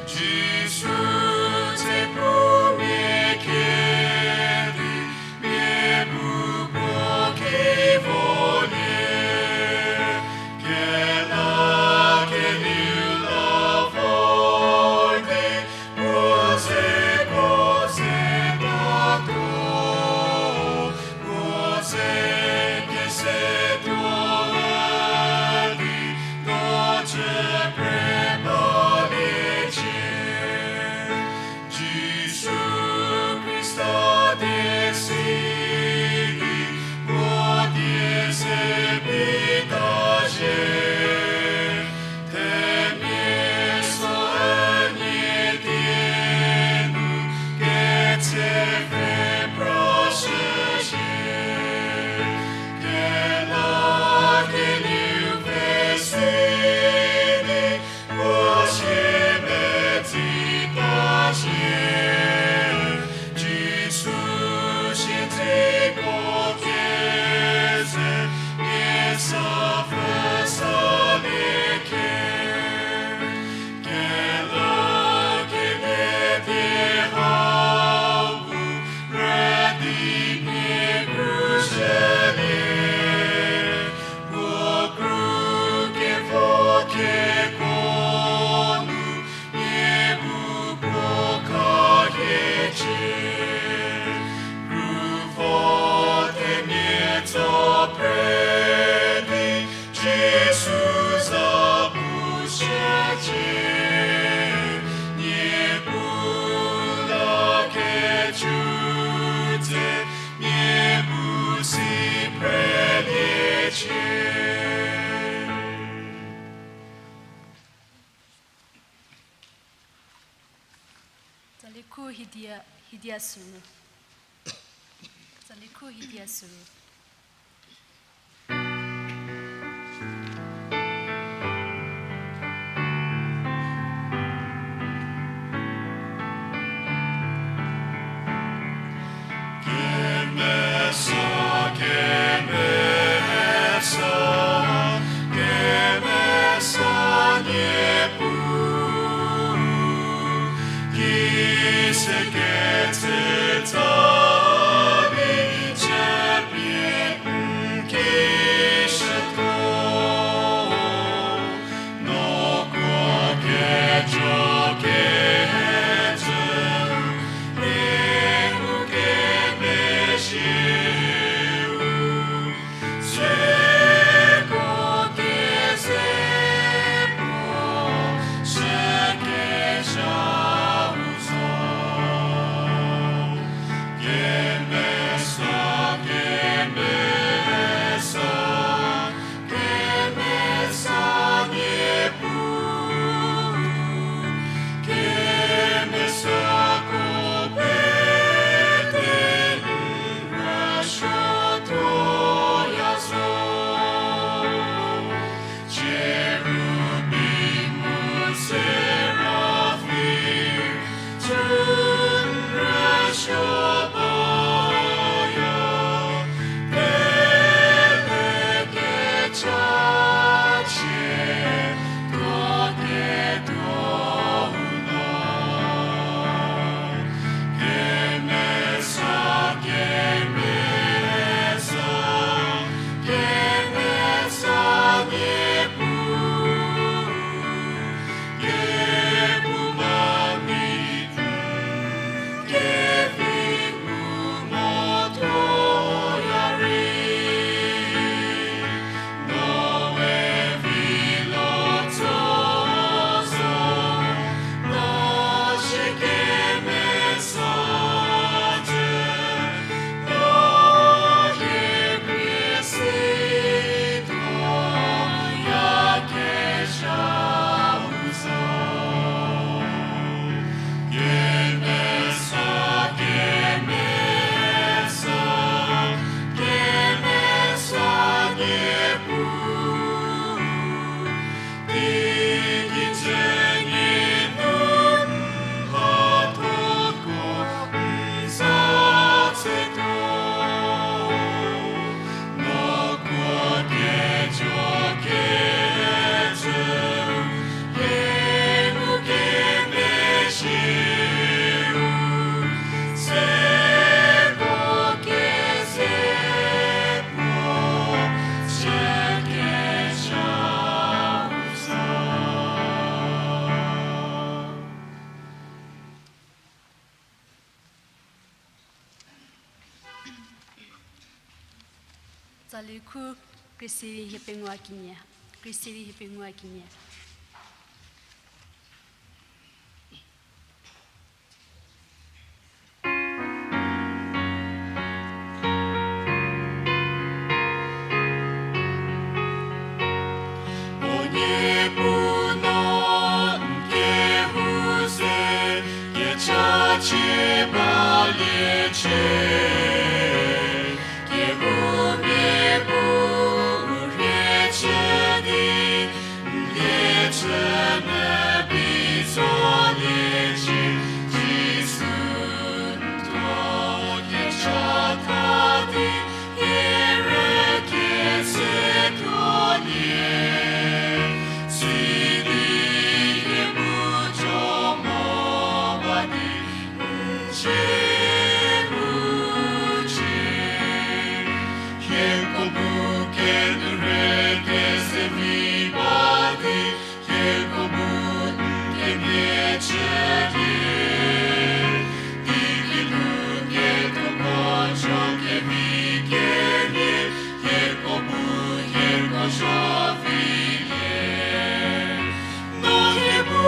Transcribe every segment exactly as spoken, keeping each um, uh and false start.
Jisu tse pu mia kedi, mia bu puo ki volie, kela kenieu la vor di, puo ze puo ze batuo, puo ze kese tuo la di, no ce pre balie cie. Jisu Khrista die si di, puo die se pita zie. Themia so ünie die nu ketse pfhe pra shüzie. Kela kenieu pfhe si di, puo sie metsita zie. Jisu siedzeko keze, mia sa pfü salie kie. Kela kenie die hau bu, rüdi mia kru shülie. Puo kru kevo keko nu, mia bu puo kha hiecie. Kru vo themia tso pre di, Jisu za bu shücie. Niepuu la kecü dze, mia bu si preliecie. Tsali khu hiedia, hiedia süu. Tsali khu hiedia süu. Kemesa, kemesa, kemesa Niepuu, ki se ketse tsa di cepie n ki shütuo. Noko kejo kecü, Niepuu kemezhieu, süko keze puo shükezhau zo. Tsali khu Khristiri hie pengou a kenie, Khristiri hie pengou a kenie. O Niepuu, n kehou se kecha chie baliecie, kehoumia bu u rhie chü di, n lie chü mebitsolie, Jisu n thuo kecha tha di, hie rükhie se tuolie. Sidi hie bu jo mo ba di, n zie mu cie. Hieko bu kenyü rei kezevi ba di, hieko bu n kemhie chülie. Teigei nu ketho ko jo kevi kenie, hieko bu hieko zho vilie. No hie bu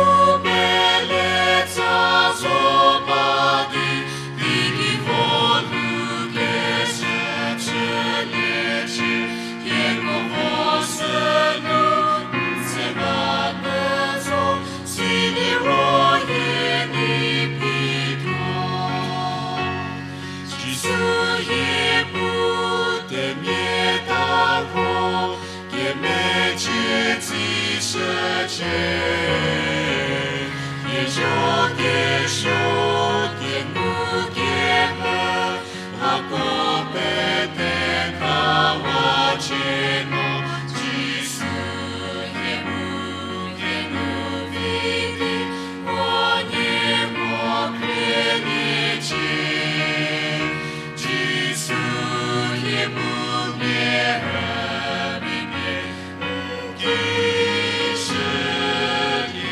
pele tsa zo ba di, teigei vo nu kese chüliecie, hieko vo sünu n se ba nyü zo, siliro hie nei pituo. Jisu hie bu themia tarho, kemecie tsishücie. Hie zho kesuo, kengukemhie, hako pete khawacie no, Jisu hie bu kenyü vi di, huoniehuo khrieliecie. Jisu hie bu mia rübei pie n ki shülie.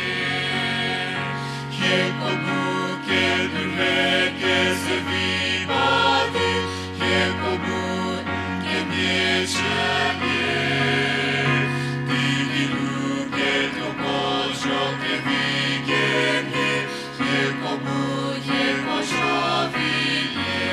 Hieko bu kenyü rei kezevi ba di, hieko bu n kemhie chülie. Teigei nu ketho ko jo kevi kenie, hieko bu hieko zho vilie.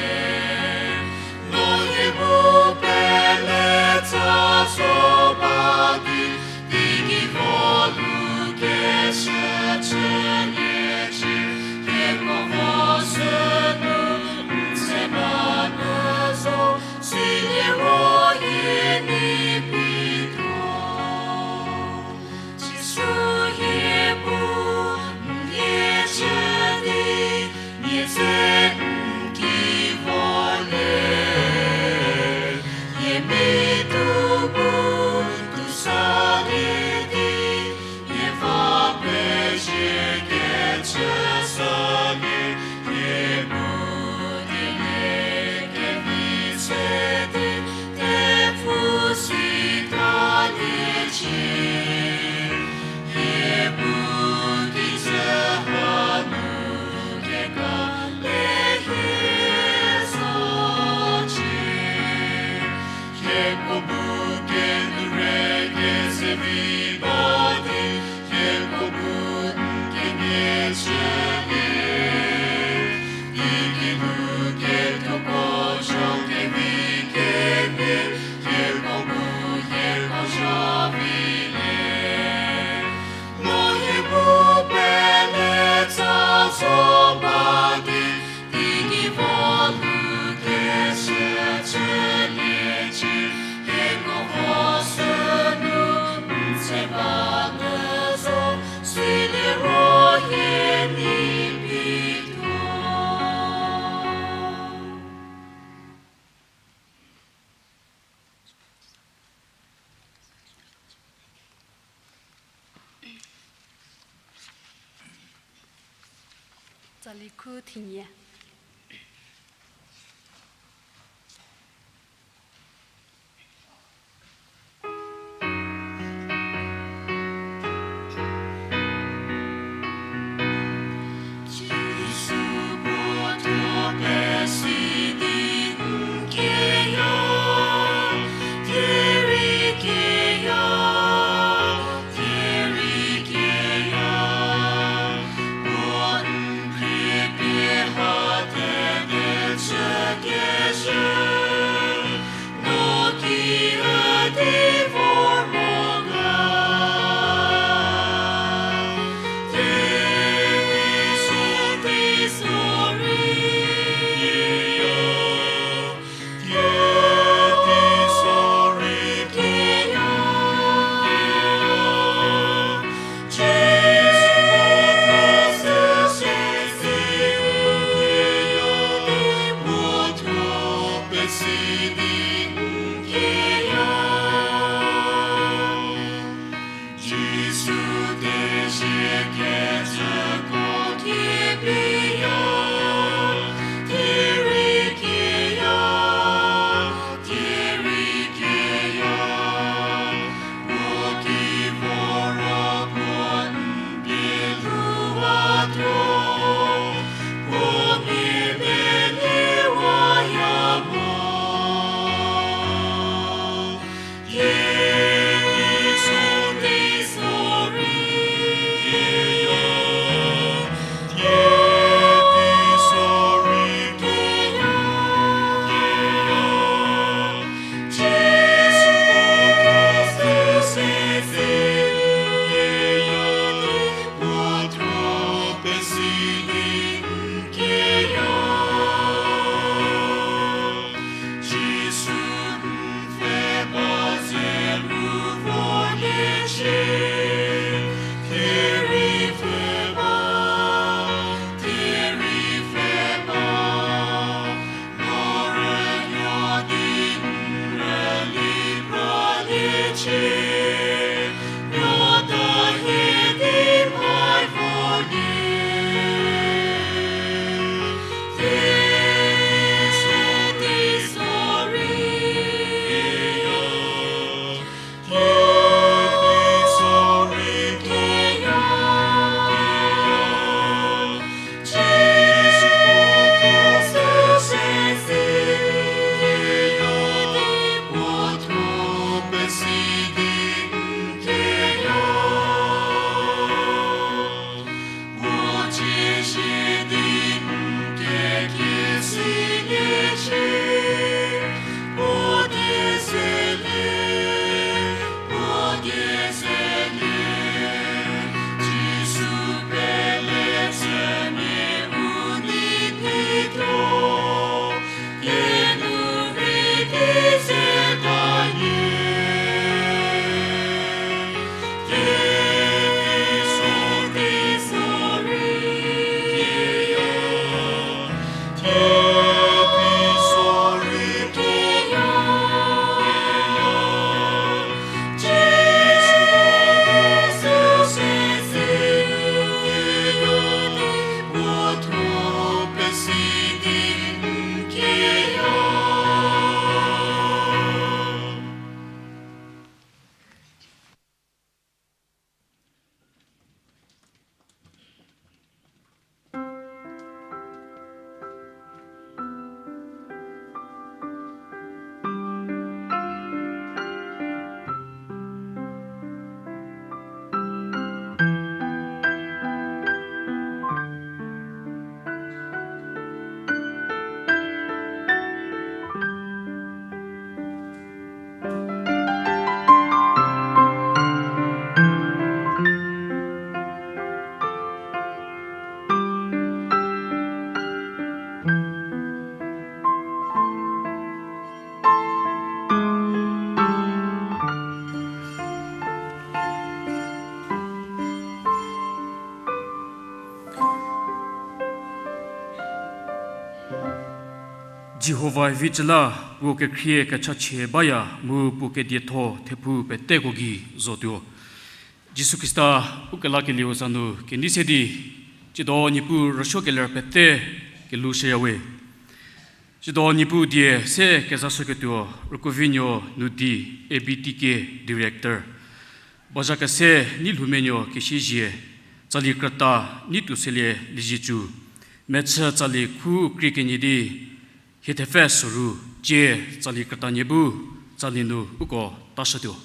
No hie bu pele tsa zo ba di, teigei vo nu kese chüliecie, hieko vo sünu n se ba nyü zo, siliro hie nei pituo. Jisu hie bu n lie chü di, nie ze n ki volie. Nie mi tu bu tu salie di, nie va pezie kecü salie. Hie bu dilie kevi se di, thepfu si taliecie. Hie bu kijü hanu kekale hie zocie. Hieko bu kenyü rei kezevi ba di, hieko bu n kemhie chülie. Teigei nu ketho ko jo kevi kenie, hieko bu hieko zho vilie. No hie bu pele tsa zo ba di, teigei vo nu kese chüliecie, hieko vo sünu n se ba nyü zo, siliro hie nei pituo. Tsali khu thinie. Jihova vi cü la puo kekhrie kechachie baya mu puo kedietho thephu peteko gei zotuo. Jisu Khrista ukelakelieu za nu kenei se di, tsiedo Niepuu rüsuokeler pete kelou shüyawe. Tsiedo Niepuu die se kezashüketuo Rükuovinuo Nudi, A B T K Director. Bazha kese Neilhoumenuo Kesiezie, tsali krüta Neituoselie Liezietsu, mechü tsali khu krie kenie di, hie thepfü soru cie tsali krütanie bu tsali nu uko tashütuo.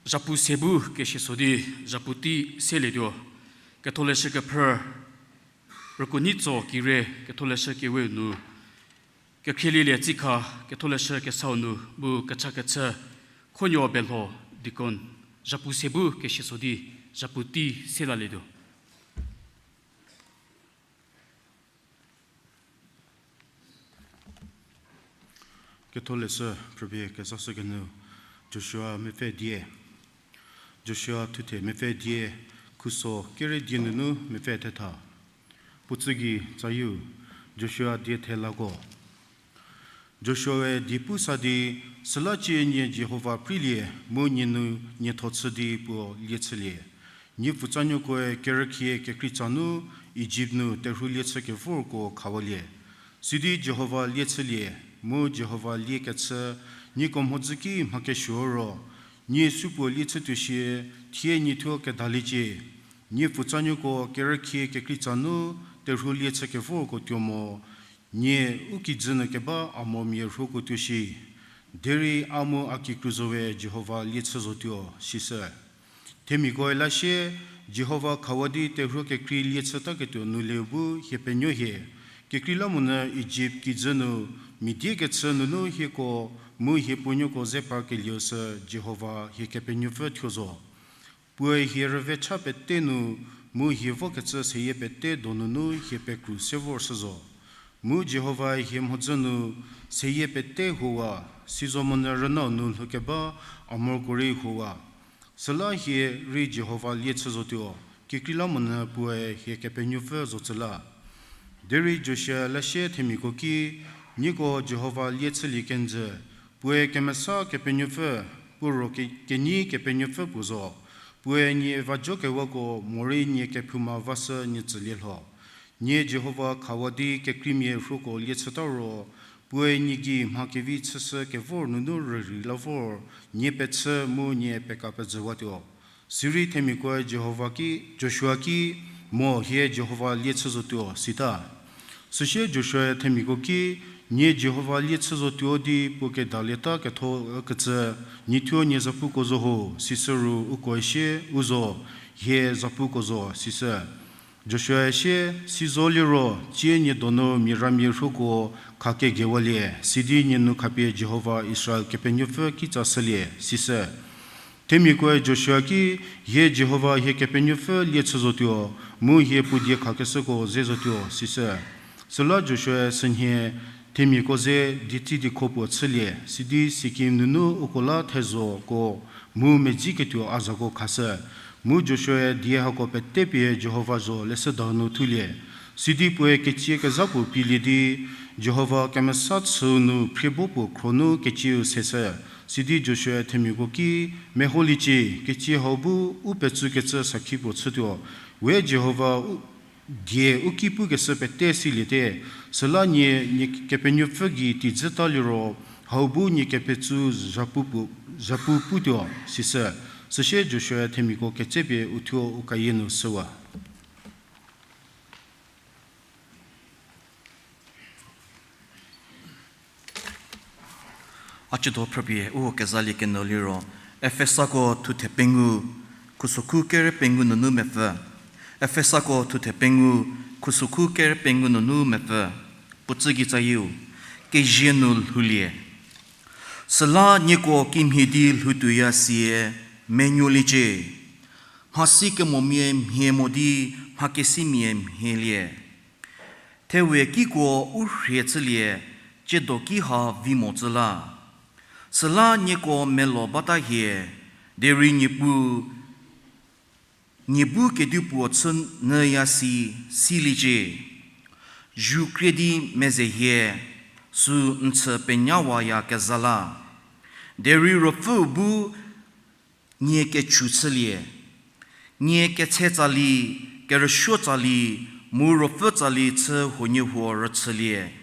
Zhapu se bu keshie so di, zhapu tei selietuo. Ketholeshü kephrü, rükuo nitso kire, ketholeshü kewe nu, kekhrielie tsikha, ketholeshü kesau nu, bu kecha kechü, Khonuo Belho, deacon, zhapu se bu keshie so di, zhapu tei selalietuo. Ketholeshü phrüpie kezashü kenu, Joshua mepfü die. Joshua thuthe mepfü die, khuso kere die nunu mepfü thetha. Puotsü gei tsayieu, Joshua die thelako. Joshuae die pu sa di, süla cie nie Jihova preilie, mu nie nu nie tho chü di puo lie chülie. Nie pfutsanuokoe kerükhie kekreitsa nu Ijipt nu terhuo lie chü kevorko khawalie. Sidi Jihova lie chülie, mu Jihova lie kechü, nieko mhodzü ki mha kesuo ro, nie supuo lie chütuo shie, thie nie thuo kedaliecie. Nie pfutsanuoko kerükhie kekreitsa nu terhuo lie chü kevorko tuo mo, nie u kijü nu keba a momia rhuoko tuo shi. Derei a mu a kikru zowe Jihova lie chü zotuo, sishü. Themiakoe la sie, Jihova khawa di terhuo kekrei lie chütaketuo nu lieu bu hie penuo hie. Kekreilamonyü Ijipt kijü nu, mia die kechü nunu hieko, mu hie puonuoko ze parkelieu sü Jihova hie Kepenuopfü thuo zo. Puoe hie rüve cha pete nu, mu hie vokecü seyie pete donunu hie pekru se vor shü zo. Mu Jihovae hie mhodzü nu seyie pete huowa, sizomonyü rünau nu lhoukeba a morokuo rei huowa. Süla hie rei Jihova lie chü zotuo, kekreilamonyü puoe hie Kepenuopfü zo tsü la. Derei Joshua la sie themiako ki, nieko Jihova lie chülie kenjü, puoe kemesa Kepenuopfü, puo ro ke-, kenyi Kepenuopfü puo zo, puoe nie vajokewako morei nie kephouma vashü nie tsülie lho. Nie Jihova khawa di kekreimia rhuoko lie chüta ro, puoe nie gei mha kevi chüshü kevor nunu rürei la vor, nie pechü mu nie peka pejüwatuo. Sirei themiakoe Jihova ki, Joshua ki, mo hie Jihova lie chü zotuo, sita. Süsie Joshuae themiako ki, nie Jihova lie chü zotuo di puo kedalieta ketho ükecü, nie thuo nie zapuko zo ho, sishü ru ukoe sie, u zo, hie zapuko zo, sishü. Joshuae sie, sizo liro, tsie nie donu mia ramia rhuoko khakegewalie, sidi nie nu khapie Jihova Israel Kepenuopfü kitsa shülie, sishü. Themiakoe Joshua ki, hie Jihova hie Kepenuopfü lie chü zotuo, mu hie puo die khakeshüko ze zotuo, sishü. Süla Joshuae sünhie themiako ze dietsi diekho puo chülie, sidi Sikim nunu uko la thezhoko mu medziketuo a zako khashü. Mu Joshuae die hako pete pie Jihova zho leshüdau nu thulie. Sidi puoe ketsie kezha puo pielie di, Jihova kemesa chüu nu phriebo puo khro nu ketsieu seshü. Sidi Joshuae themiako ki, meholiecie, ketsie hau bu u petsükecü sakhi puo chütuo. We Jihova u die u ki pukeshü pete siliete, süla nie, nie Kepenuopfü gei tiedzüta liro, hau bu nie kepetsü zhapu pu-, zhapu putuo, sishü. Süsie Joshuae themiako ketsepie uthuo u kayie nu shüwa. A ciedo phrüpie u kezalie keno liro, Efesako thuthe pengou, khusokhu kere pengou nunu mepfü. Efesako thuthe pengou, khusokhu kere pengou nunu mepfü. Puotsü gei tsayieu, kezie nu lhoulie. Süla nieko kimhie di lhoutuoya sie menuoliecie. Mhasi kemomia mhie mo di mhakesimia mhielie. Thewe kiko u rhie chülie, ciedo ki ha vi mo tsü la. Süla nieko melo bata hie, derei Niepuu, nie bu kedipuo chü nyüya si, siliecie. Zu krie di meze hie, sü n chü penyawaya kezha la. Derei Ruopfüu bu nie kechu chülie, nie ketse tsali, kerüsuo tsali, mu ruopfü tsali chü huoniehuo rüchülie.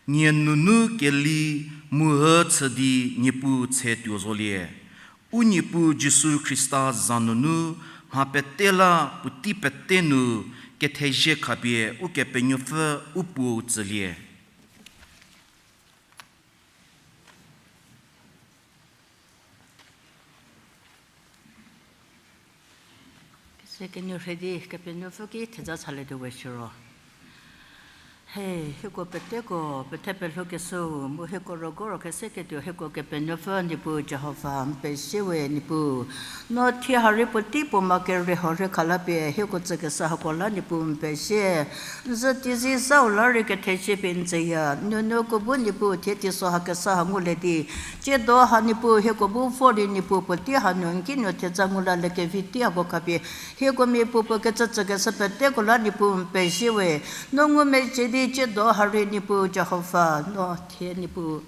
Nie nunu keli mu hü chü di Niepuu tse tuo zolie. U Niepuu Jisu Khrista za nunu mha pete la puotei pete nu kethezie khapie Ukepenuopfü u Puou tsülie. Sekenu rhedi Kepenuopfü ki thedza chalietuo we siro. He, hieko peteko, pethe pelhokeshüu, mu hieko rügoro keseketuo hieko Kepenuopfü Niepuu Jihova n pezie we Niepuu. No thie ha rei puotei puo ma kere hau rei khalapie, hieko tsükeshü hako la Niepuu n pezie. N zhü tizie zau la rei kethezie pie n tsüya, nuonuoko bu Niepuu thie teiso hakeshü ha ngulie di, tsiedo ha Niepuu hieko bu vor di Niepuu puotei hanu n kinu thedza ngu lalie kevi tei hako khapie, hieko mia puo puo kecü tsükeshü peteko la Niepuu n pezie we. No ngumezhie di tsiedo ha rei Niepuu Jihova, no thie Niepuu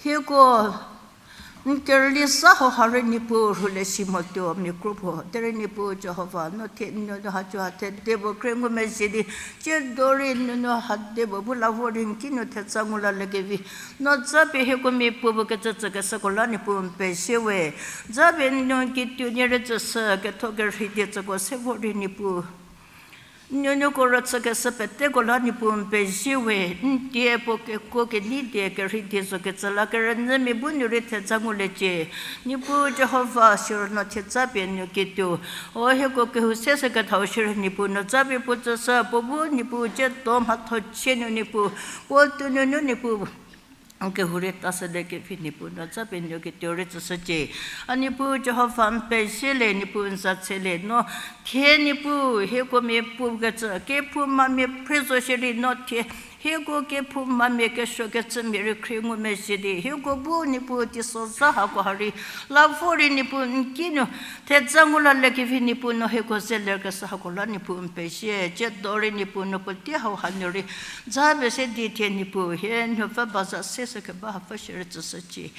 hieko n kerüli sa hau ha rei Niepuu rhulie si motuo mia kro puo. Derei Niepuu Jihova, no thie n nuonuo hacü ha thede puo krie ngumezhie di, tsiedo rei n nuonuo hade puo bu la vor di n kinu thedza ngu lalie kevi, no zapie hieko mia puo puo kecü tsükeshüko la Niepuu n pezie we. Zapie n nuo kituo nie rei tsüshü ketho kerhei die tsüko se vor di Niepuu, n nuonuoko rüchükeshü peteko la Niepuu n pezie we. N die puo kekuo kenei die kerhei die zo kecü la kerünyümia bu nu rei thedza nguliecie. Niepuu Jihova, siro no thie zapie n nuo kituo, o hieko kehou se se kethau shierei Niepuu no zapie puo tsüshü puo bu Niepuu tsiedo mhatho chie nu Niepuu, puo tuo nunu Niepuu n kehou rei tashülie kevi Niepuu no zapie n nuo kituo rei tsüshücie. A Niepuu Jihova n pezie le, Niepuu n za tse le, no thie Niepuu hieko mia puo kecü kephoumamia phre zo shierei no thie hieko kephoumamia kesuo kecümia rei khrie ngumezhie di, hieko bu Niepuu teisozha hako ha rei la vor di Niepuu n kinu thedza ngu lalie kevi Niepuu no hieko ze lerkeshü hako la Niepuu n pezie. Tsiedo rei Niepuu no puotei hau hanu rei zapie se di thie Niepuu hie nuopfü baza se se keba hapfü shierei tsüshücie.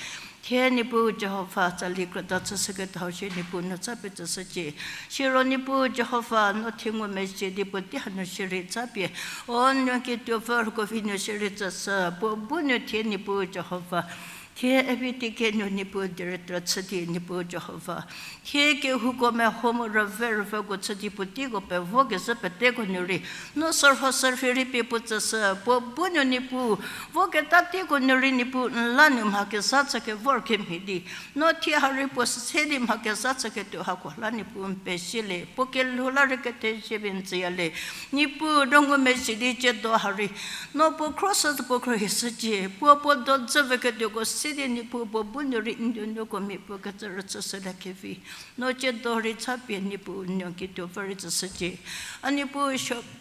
Thie Niepuu Jihova tsali krüta chüshü kethau shie Niepuu no zapie tsüshücie. Siro Niepuu Jihova no thie ngumezhie di puotei hanu shierei zapie, o n nuo kituopfü rükovi nu shierei tsüshü puo bu nu thie Niepuu Jihova, thie A B T K nu Niepuu director chü di Niepuu Jihova, thie kehouko meho mu rüve rüveko chü di puoteiko pevo kezhü peteko nu rei, no sürho sürhie rei pie puo tsüshü puo bu nu Niepuu, voketa teiko nu rei Niepuu n la nu mha kezha chü kevor kemhie di, no thie ha rei puo se di mha kezha chüketuo hako la Niepuu n pezie le, puo kelhou la rei kethezie pie n tsüya le. Niepuu no ngumezhie di tsiedo ha rei, no puo khro sü puo khro hishücie, puo puo do dzüveketuoko se di Niepuu puo bu nu rei n nuonuoko mia puo kecü rüchüshülie kevi, no tsiedo rei zapie Niepuu n nuo kituopfü rei tsüshücie. A Niepuu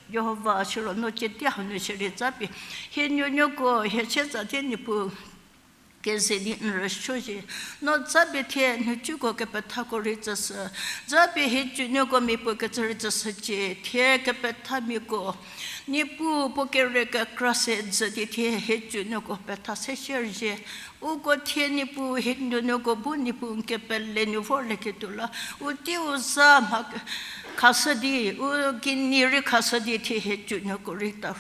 Jihova, siro no tsie tei hanu shierei zapie, hie nuonuoko hie sieza thie Niepuu keze di n rüsuo shie, no zapie thie nhicuko kepethako rei tsüshü, zapie hie tsunuoko mia puo kecü rei tsüshücie, thie kepethamiako Niepuu puo kere kekra se dzü di thie hie tsunuoko petha se shierzhie. Uko thie Niepuu hie nuonuoko bu Niepuu n kepele nu vorlieketuo la, u tei u za mha khashü di, u kinyi rei khashü di thie hie tsunuoko rei ta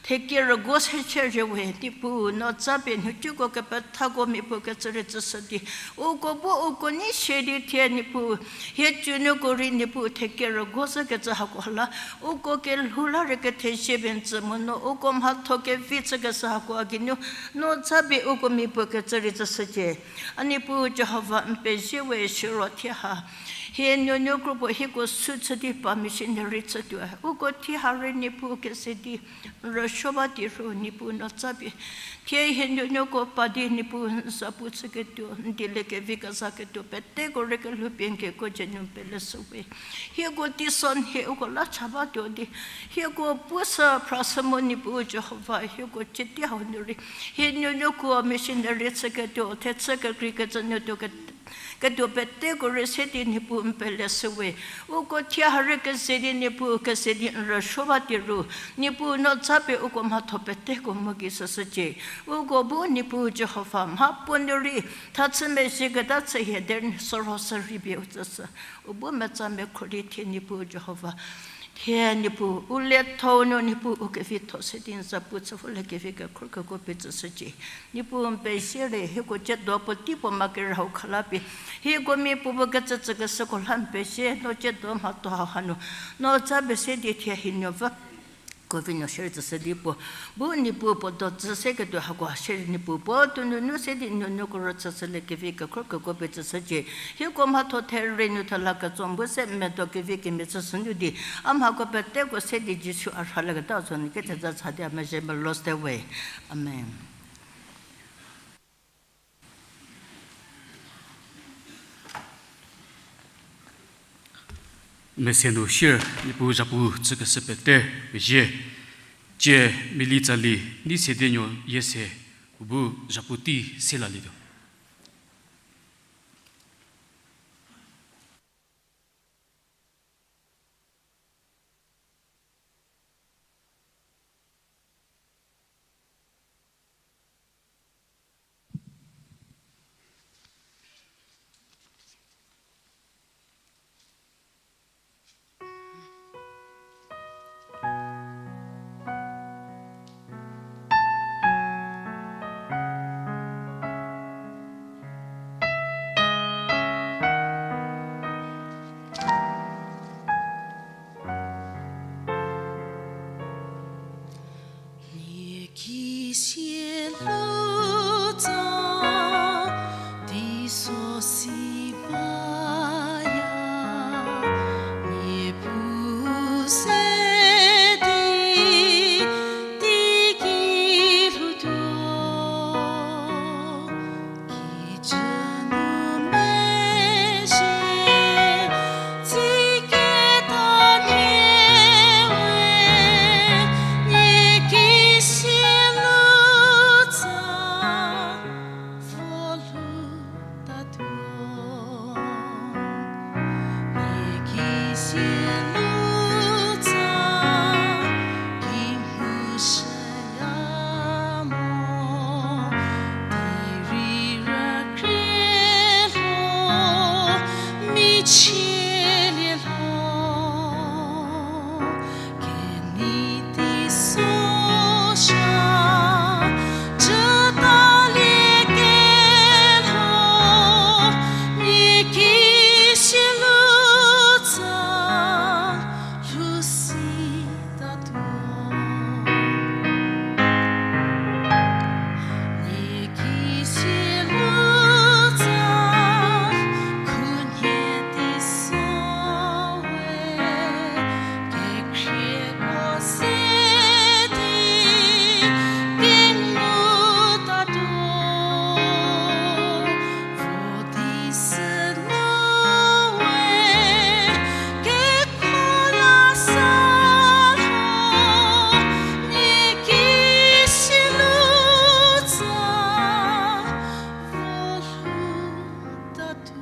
thekie rüguo se shierzhie we Niepuu, no zapie nhicuko kepethako mia puo kecü rei tsüshü di, uko bu uko nei sie di thie Niepuu, hie tsunuoko rei Niepuu thekie rüguo zhükecü hako la, uko kelhou la rei kethezie pie n tsü mu no uko mhatho kevi chükeshü hako a geinu, no zapie uko mia puo kecü rei tsüshücie. A Niepuu Jihova n pezie we siro thie ha, hie nuonuo kropuo hieko sü chü di pa missionary chütuo, uko thie ha rei Niepuu keze di n rüsuo ba di ru Niepuu no zapie, thie hie nuonuoko pa di Niepuu n zapu chüketuo, n dieliekevi kezaketuo peteko rei kelhou pie n kekuo jü nu n peleshü we. Hieko teisonhie uko la cha batuo di, hieko pushü phrashü mu Niepuu Jihova hieko tsie tei hau nu rei, hie nuonuoko missionary chüketuo, thechü kekreikecü nu tuo ke ketuo peteko rei se di Niepuu n peleshü we. Uko thie ha rei keze di Niepuu keze di n rüsuo ba di ru, Niepuu no zapie uko mhatho peteko mu gei shüshücie. Uko bu Niepuu Jihova mhapuo nu rei thachü mezhieketa chü hie derei sürho sürhie pie u tsüshü. U bu metsa mekhro di thie Niepuu Jihova, thie Niepuu u lietho nu Niepuu u kevitho se di n zapu chü volie kevi kekhor kekuo pie tsüshücie. Niepuu n pezie le, hieko tsiedo puotei puo ma kere hau khalapie, hieko mia puo puo kecü tsükeshüko la n pezie, no tsiedo mhatho hau hanu no zapie se di thie hie nuopfü Covid nuo shierei tsüshü di puo, bu Niepuu puo do tsü seketuo hako shierei Niepuu puo tuo nunu se di nuonuoko ro tsüshülie kevi kekhro kekuo pie tsüshücie. Hieko mhatho therie nu thela ketso bu se medo kevi kemia tsüshü nu di, a mhako peteko se di Jisu a rhalieketa zo nu ketseza cha di a mezhie meloste we. Amen. Mese nu shier Niepuu zhapu tsükeshü pete pezie, cie mili tsali nei se di nuo yie se, u bu zhapu tei se lalietuo. Nie ki sie lutsa teiso si baya, Niepuu se di teiki lhoutuo. Kijü nu mezhie tsiketa nie we, nie ki sie lutsa vo lhoutatuo. Nie ki sie lutsa ki mhou shüya mo, derei rükrie lho michielie lho. Kenei teiso sha jütalie kelho, nie ki sie lutsa lhou sitatuo. Nie ki sie lutsa khunhie teiso we, kekhrieko se di kengutatuo. Vo di sünu we kekuo la sa lho, nie ki sie lutsa vo lhoutatuo.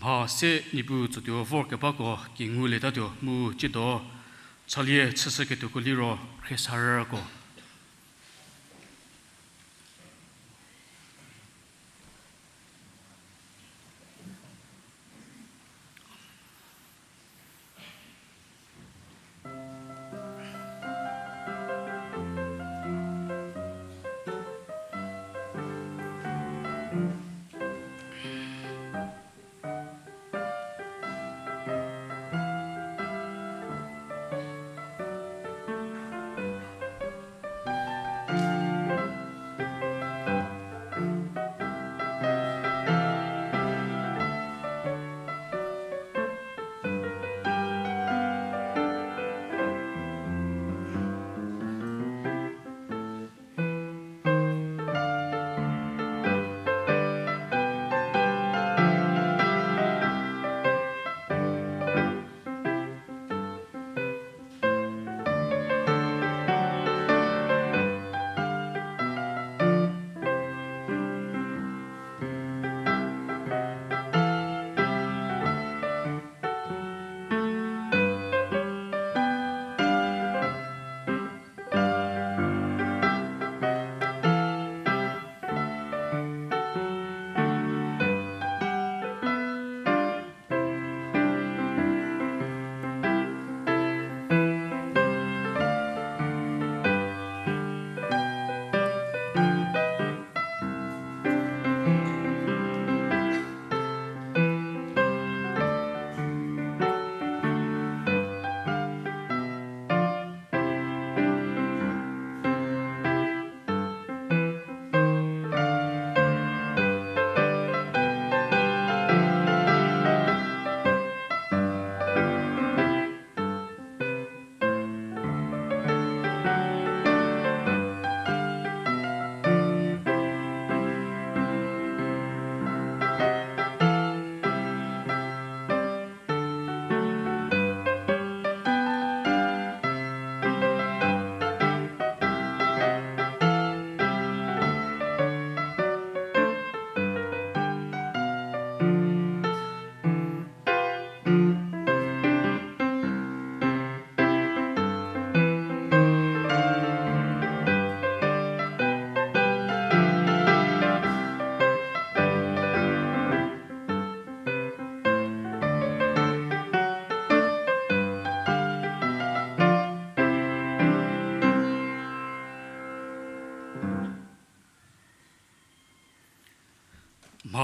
Mha se Niepuu tsotuo vorkebako kingulietatuo mu tsiedo chalie chüshüketuoko liro khriesarüko.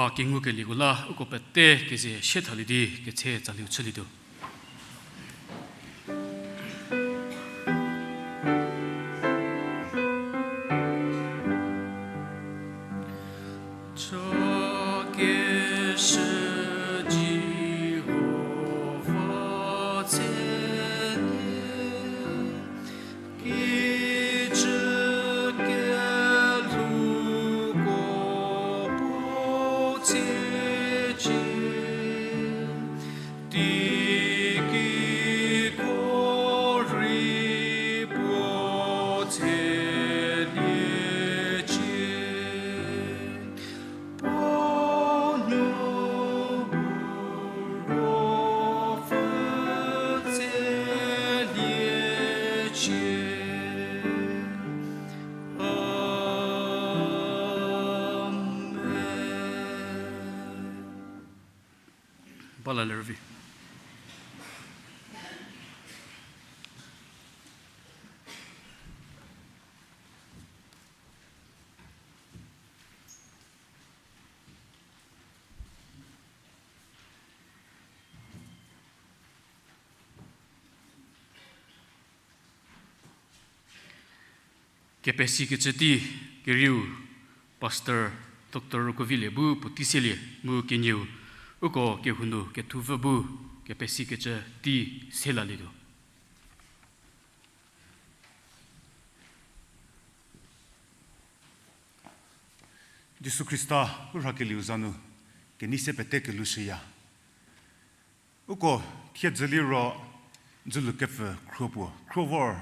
Kengukelieko la uko pete keze sie thalie di ketse tsaliu chülietuo. Bala lervi. Kepesikecü tei kerieu Pastor Doctor Rukovilie bu puotei selie mu kenieu uko kehou nu kethupfü bu kepesikecü tei se lalietuo. Jisu Khrista u rhakelieu za nu kenei se pete kelushüya. Uko thiedzü liro dzülu kepfü khruo puo khruo vor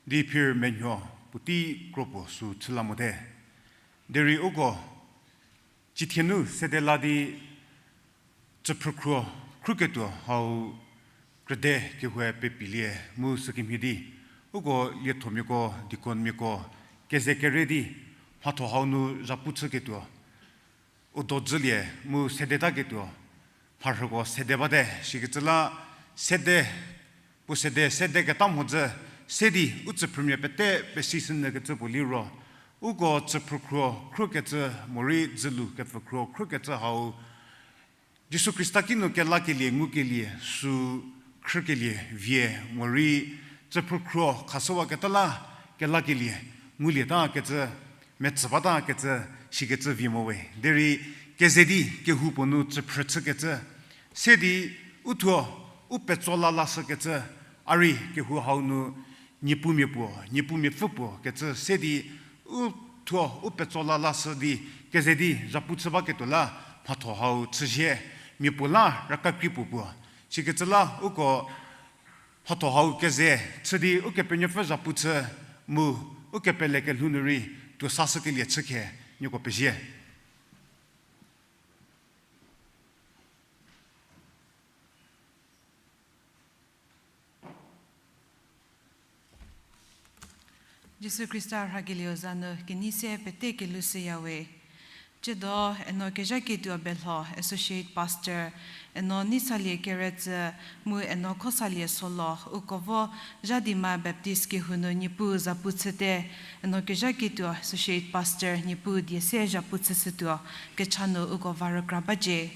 di phir menuo puotei kro puo sü chüla mote. Derei uko cithie nu sede la di tsüphrükhruo khrüketuo hau krüde kehoue pepilie mu sükemhie di uko liethomiako, deaconmiako keze kere di mhatho hau nu zhapu chüketuo u do dzülie mu sedetaketuo mharhüko sede bate. Sikecü la sede, puo sede, sedeketa mhodzü se di u tsüphrümia pete pesishünyükecü puo liro uko tsüphrükhruo khrükecü morei dzülu kepfü khruo khrükecü hau Jisu Khrista kinu kelakelie ngukelie sü khrükelie vie morei tsüphrükhruo khashüwaketa la kelakelie ngulietakecü, metsü batakecü, sikecü vi mo we. Derei keze di kehou puo nu tsüphrü chükecü se di u thuo u petso la lashükecü, a rei kehou hau nu Niepumia puo, Niepumiapfü puo kecü se di u thuo u petso la lashü di keze di zhapu chü baketuo la mhatho hau chüzie, mia puo la raka kri puo puo. Sikecü la uko mhatho hau keze chü di Ukepenuopfü zhapu chü mu ukepele kelhou nu rei tuo sashükelie chükhe nieko pezie. Jisu Khrista rhakelieu za nu kenei se pete kelushüyawe. Tsiedo eno kezhaketuo Belho Associate Pastor, eno Neisalie Keretsü mu eno Khosalie Solo, uko vo Zhadima Baptist kehou nu Niepuu zapu chüte, eno kezhaketuo Associate Pastor Niepuu die se zhapu chüshütuo, kecha nu uko va rükra bacie.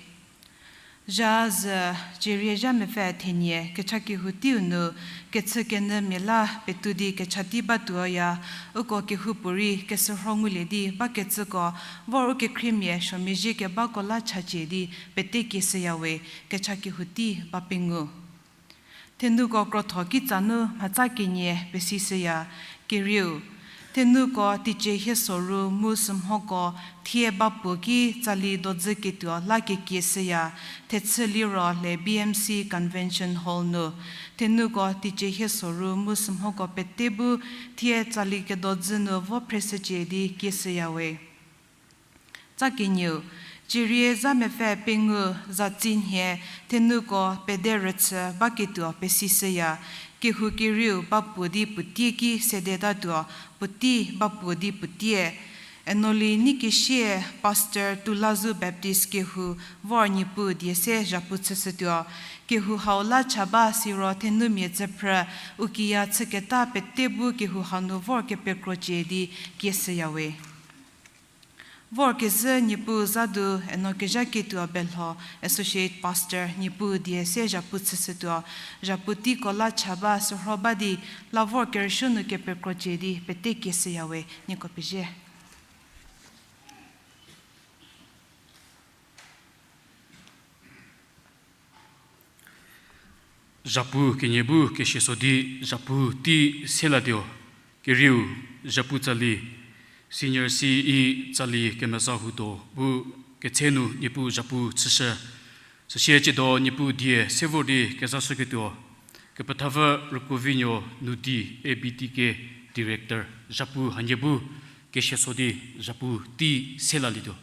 Zha zü, cierie zha mepfü thenie kecha kehou teiu nu, kechükenyümia la petou di kecha tei batuoya, uko kehoupuorei kesürho ngulie di bakecüko, vor ukekhriemia suomiazhie kebako la chacie di pete kieshüyawe, kecha kehou tei ba pengou. Thenuko krotho kitsa nu mhatsa kenie pesishüya, kerieu. Thenuko teicie hie soru mu sümhoko thie ba puo ki tsali dodzü ketuo la kekieshüya, thechü liro le B M C Convention Hall nu. Thenuko teicie hie soru mu sümhoko pete bu thie tsali kedodzü nu vo phreshücie di kieshüyawe. Tsa kenieu, cierie zha mepfü pengou zatsi nhie thenuko pede rüchü baketuo pesishüya, kehou kerieu ba puo di puotie ki sedetatuo, puotei ba puo di puotie. Enoli Neikesie Pastor Tulazu Baptist kehou vor Niepuu die se zhapu chüshütuo, kehou hau la cha ba siro thenumia tsüphrü, u kiya chüketa pete bu kehou hau nu vor kepekrocie di kieshüyawe. Vorkezhü Niepuu zadu eno kezhaketuo Belho Associate Pastor Niepuu die se zhapu chüshütuo, zhapu teiko la cha ba sürho ba di, la vor kerüsuo nu kepekrocie di pete kieshüyawe, nieko pezie. Zhapu kenie bu kesieso di zhapu tei se latuo, kerieu zhapu tsali, Senior C E tsali kemesa huo bu ketse nu Niepuu zhapu chüshü, süsie ciedo Niepuu die se vor di kezashüketuo, kepethavü Rükuovinuo Nudi A B T K Director zhapu hanie bu kesieso di zhapu tei se lalietuo.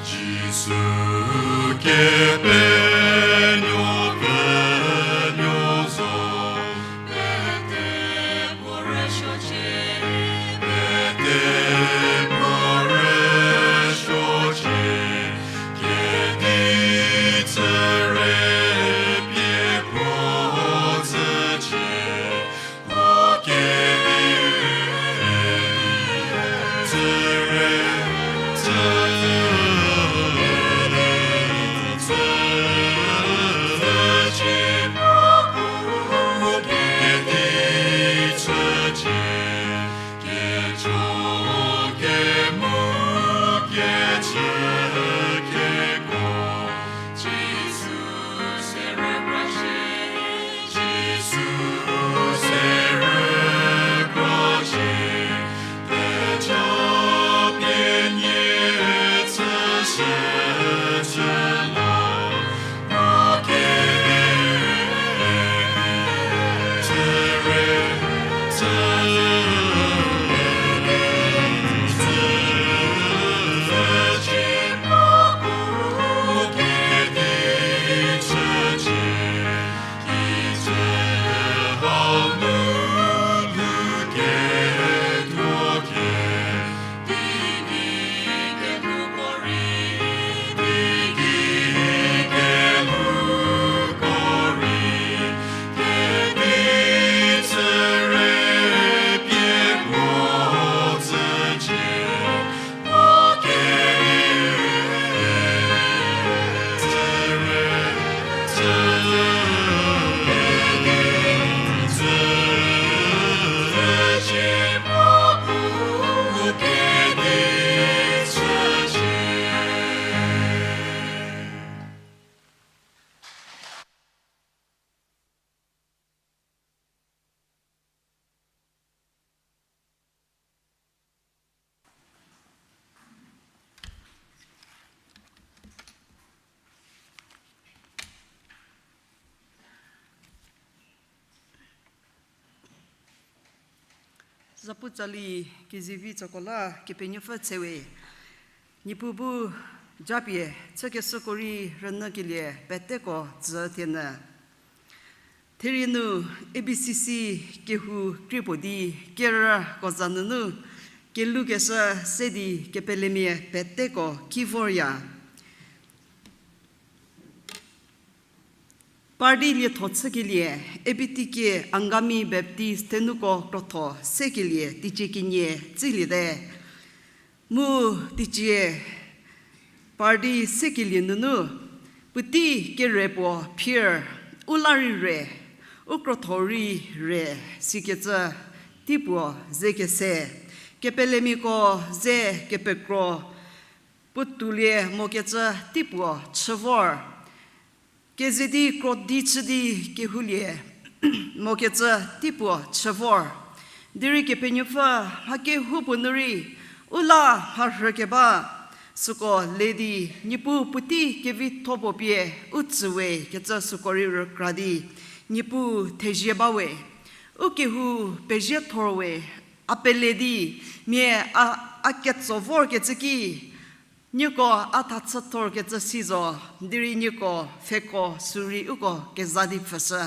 Jisu kepenuo penuo zo, pete puo rüsuocie, pete puo rüsuocie, kedi tsüre pie puo tsücie, Zapu tsali kezivi tsoko la Kepenuopfü tsewe. Niepuu bu japie chükeshüko rei rünyükelie peteko tsü thienyü. Therie nu A B C C kehou kriepuo di kerüko za nunu kelukeshü se di kepelemia peteko ki vorya. Party lietho chükelie, A B T K Angami Baptist thenuko krotho sekelie teicie kenie tsüliete. Mu teicie party sekelie nunu, puotei kere puo phier, u la rei re, u krotho rei re, sikecü teipuo ze kese, kepelemiako ze kepekro, puotoulie mokecü teipuo chü vor. Keze di krodi chü di kehoulie mokecü teipuo chü vor. Derei Kepenuopfü mha kehoupuo nu rei u la mharhükeba süko le di, Niepuu puotei kevitho puo pie u tsüwe kecü süko rei rükra di, Niepuu thezie bawe. U kehou pezie thorwe, a pele di, mia a, a ketso vorkecü ki, nieko a thachü thorkecü si zo, derei nieko pfheko sürei uko keza di pfhüshü.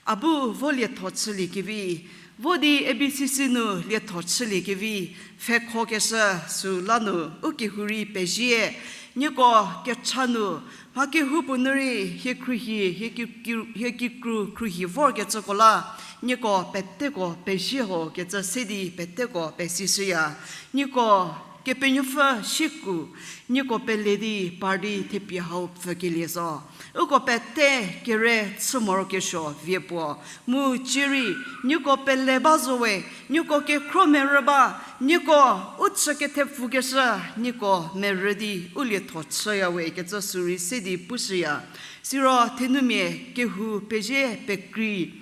A bu vo lietho chüliekevi, vo di A B C C nu lietho chüliekevi, pfhekhokeshü sü la nu u kehou rei pezie, nieko kecha nu, mha kehoupuo nu rei hie khruohi, hie ki-, ki-, hie kikru khruohi vorkecüko la, nieko peteko pezie ho kecü se di peteko pesishüya. Nieko Kepenuopfü siku, nieko pele di par di thepie hau pfükelie zo. Uko pete kere chü morokesuo vie puo, mu cierei nieko pele ba zo we, nieko kekhro merü ba, nieko u chü kethepfukeshü, nieko merü di u lietho chüya we kecü sürei se di pushüya. Siro thenumia kehou pezie pekrei,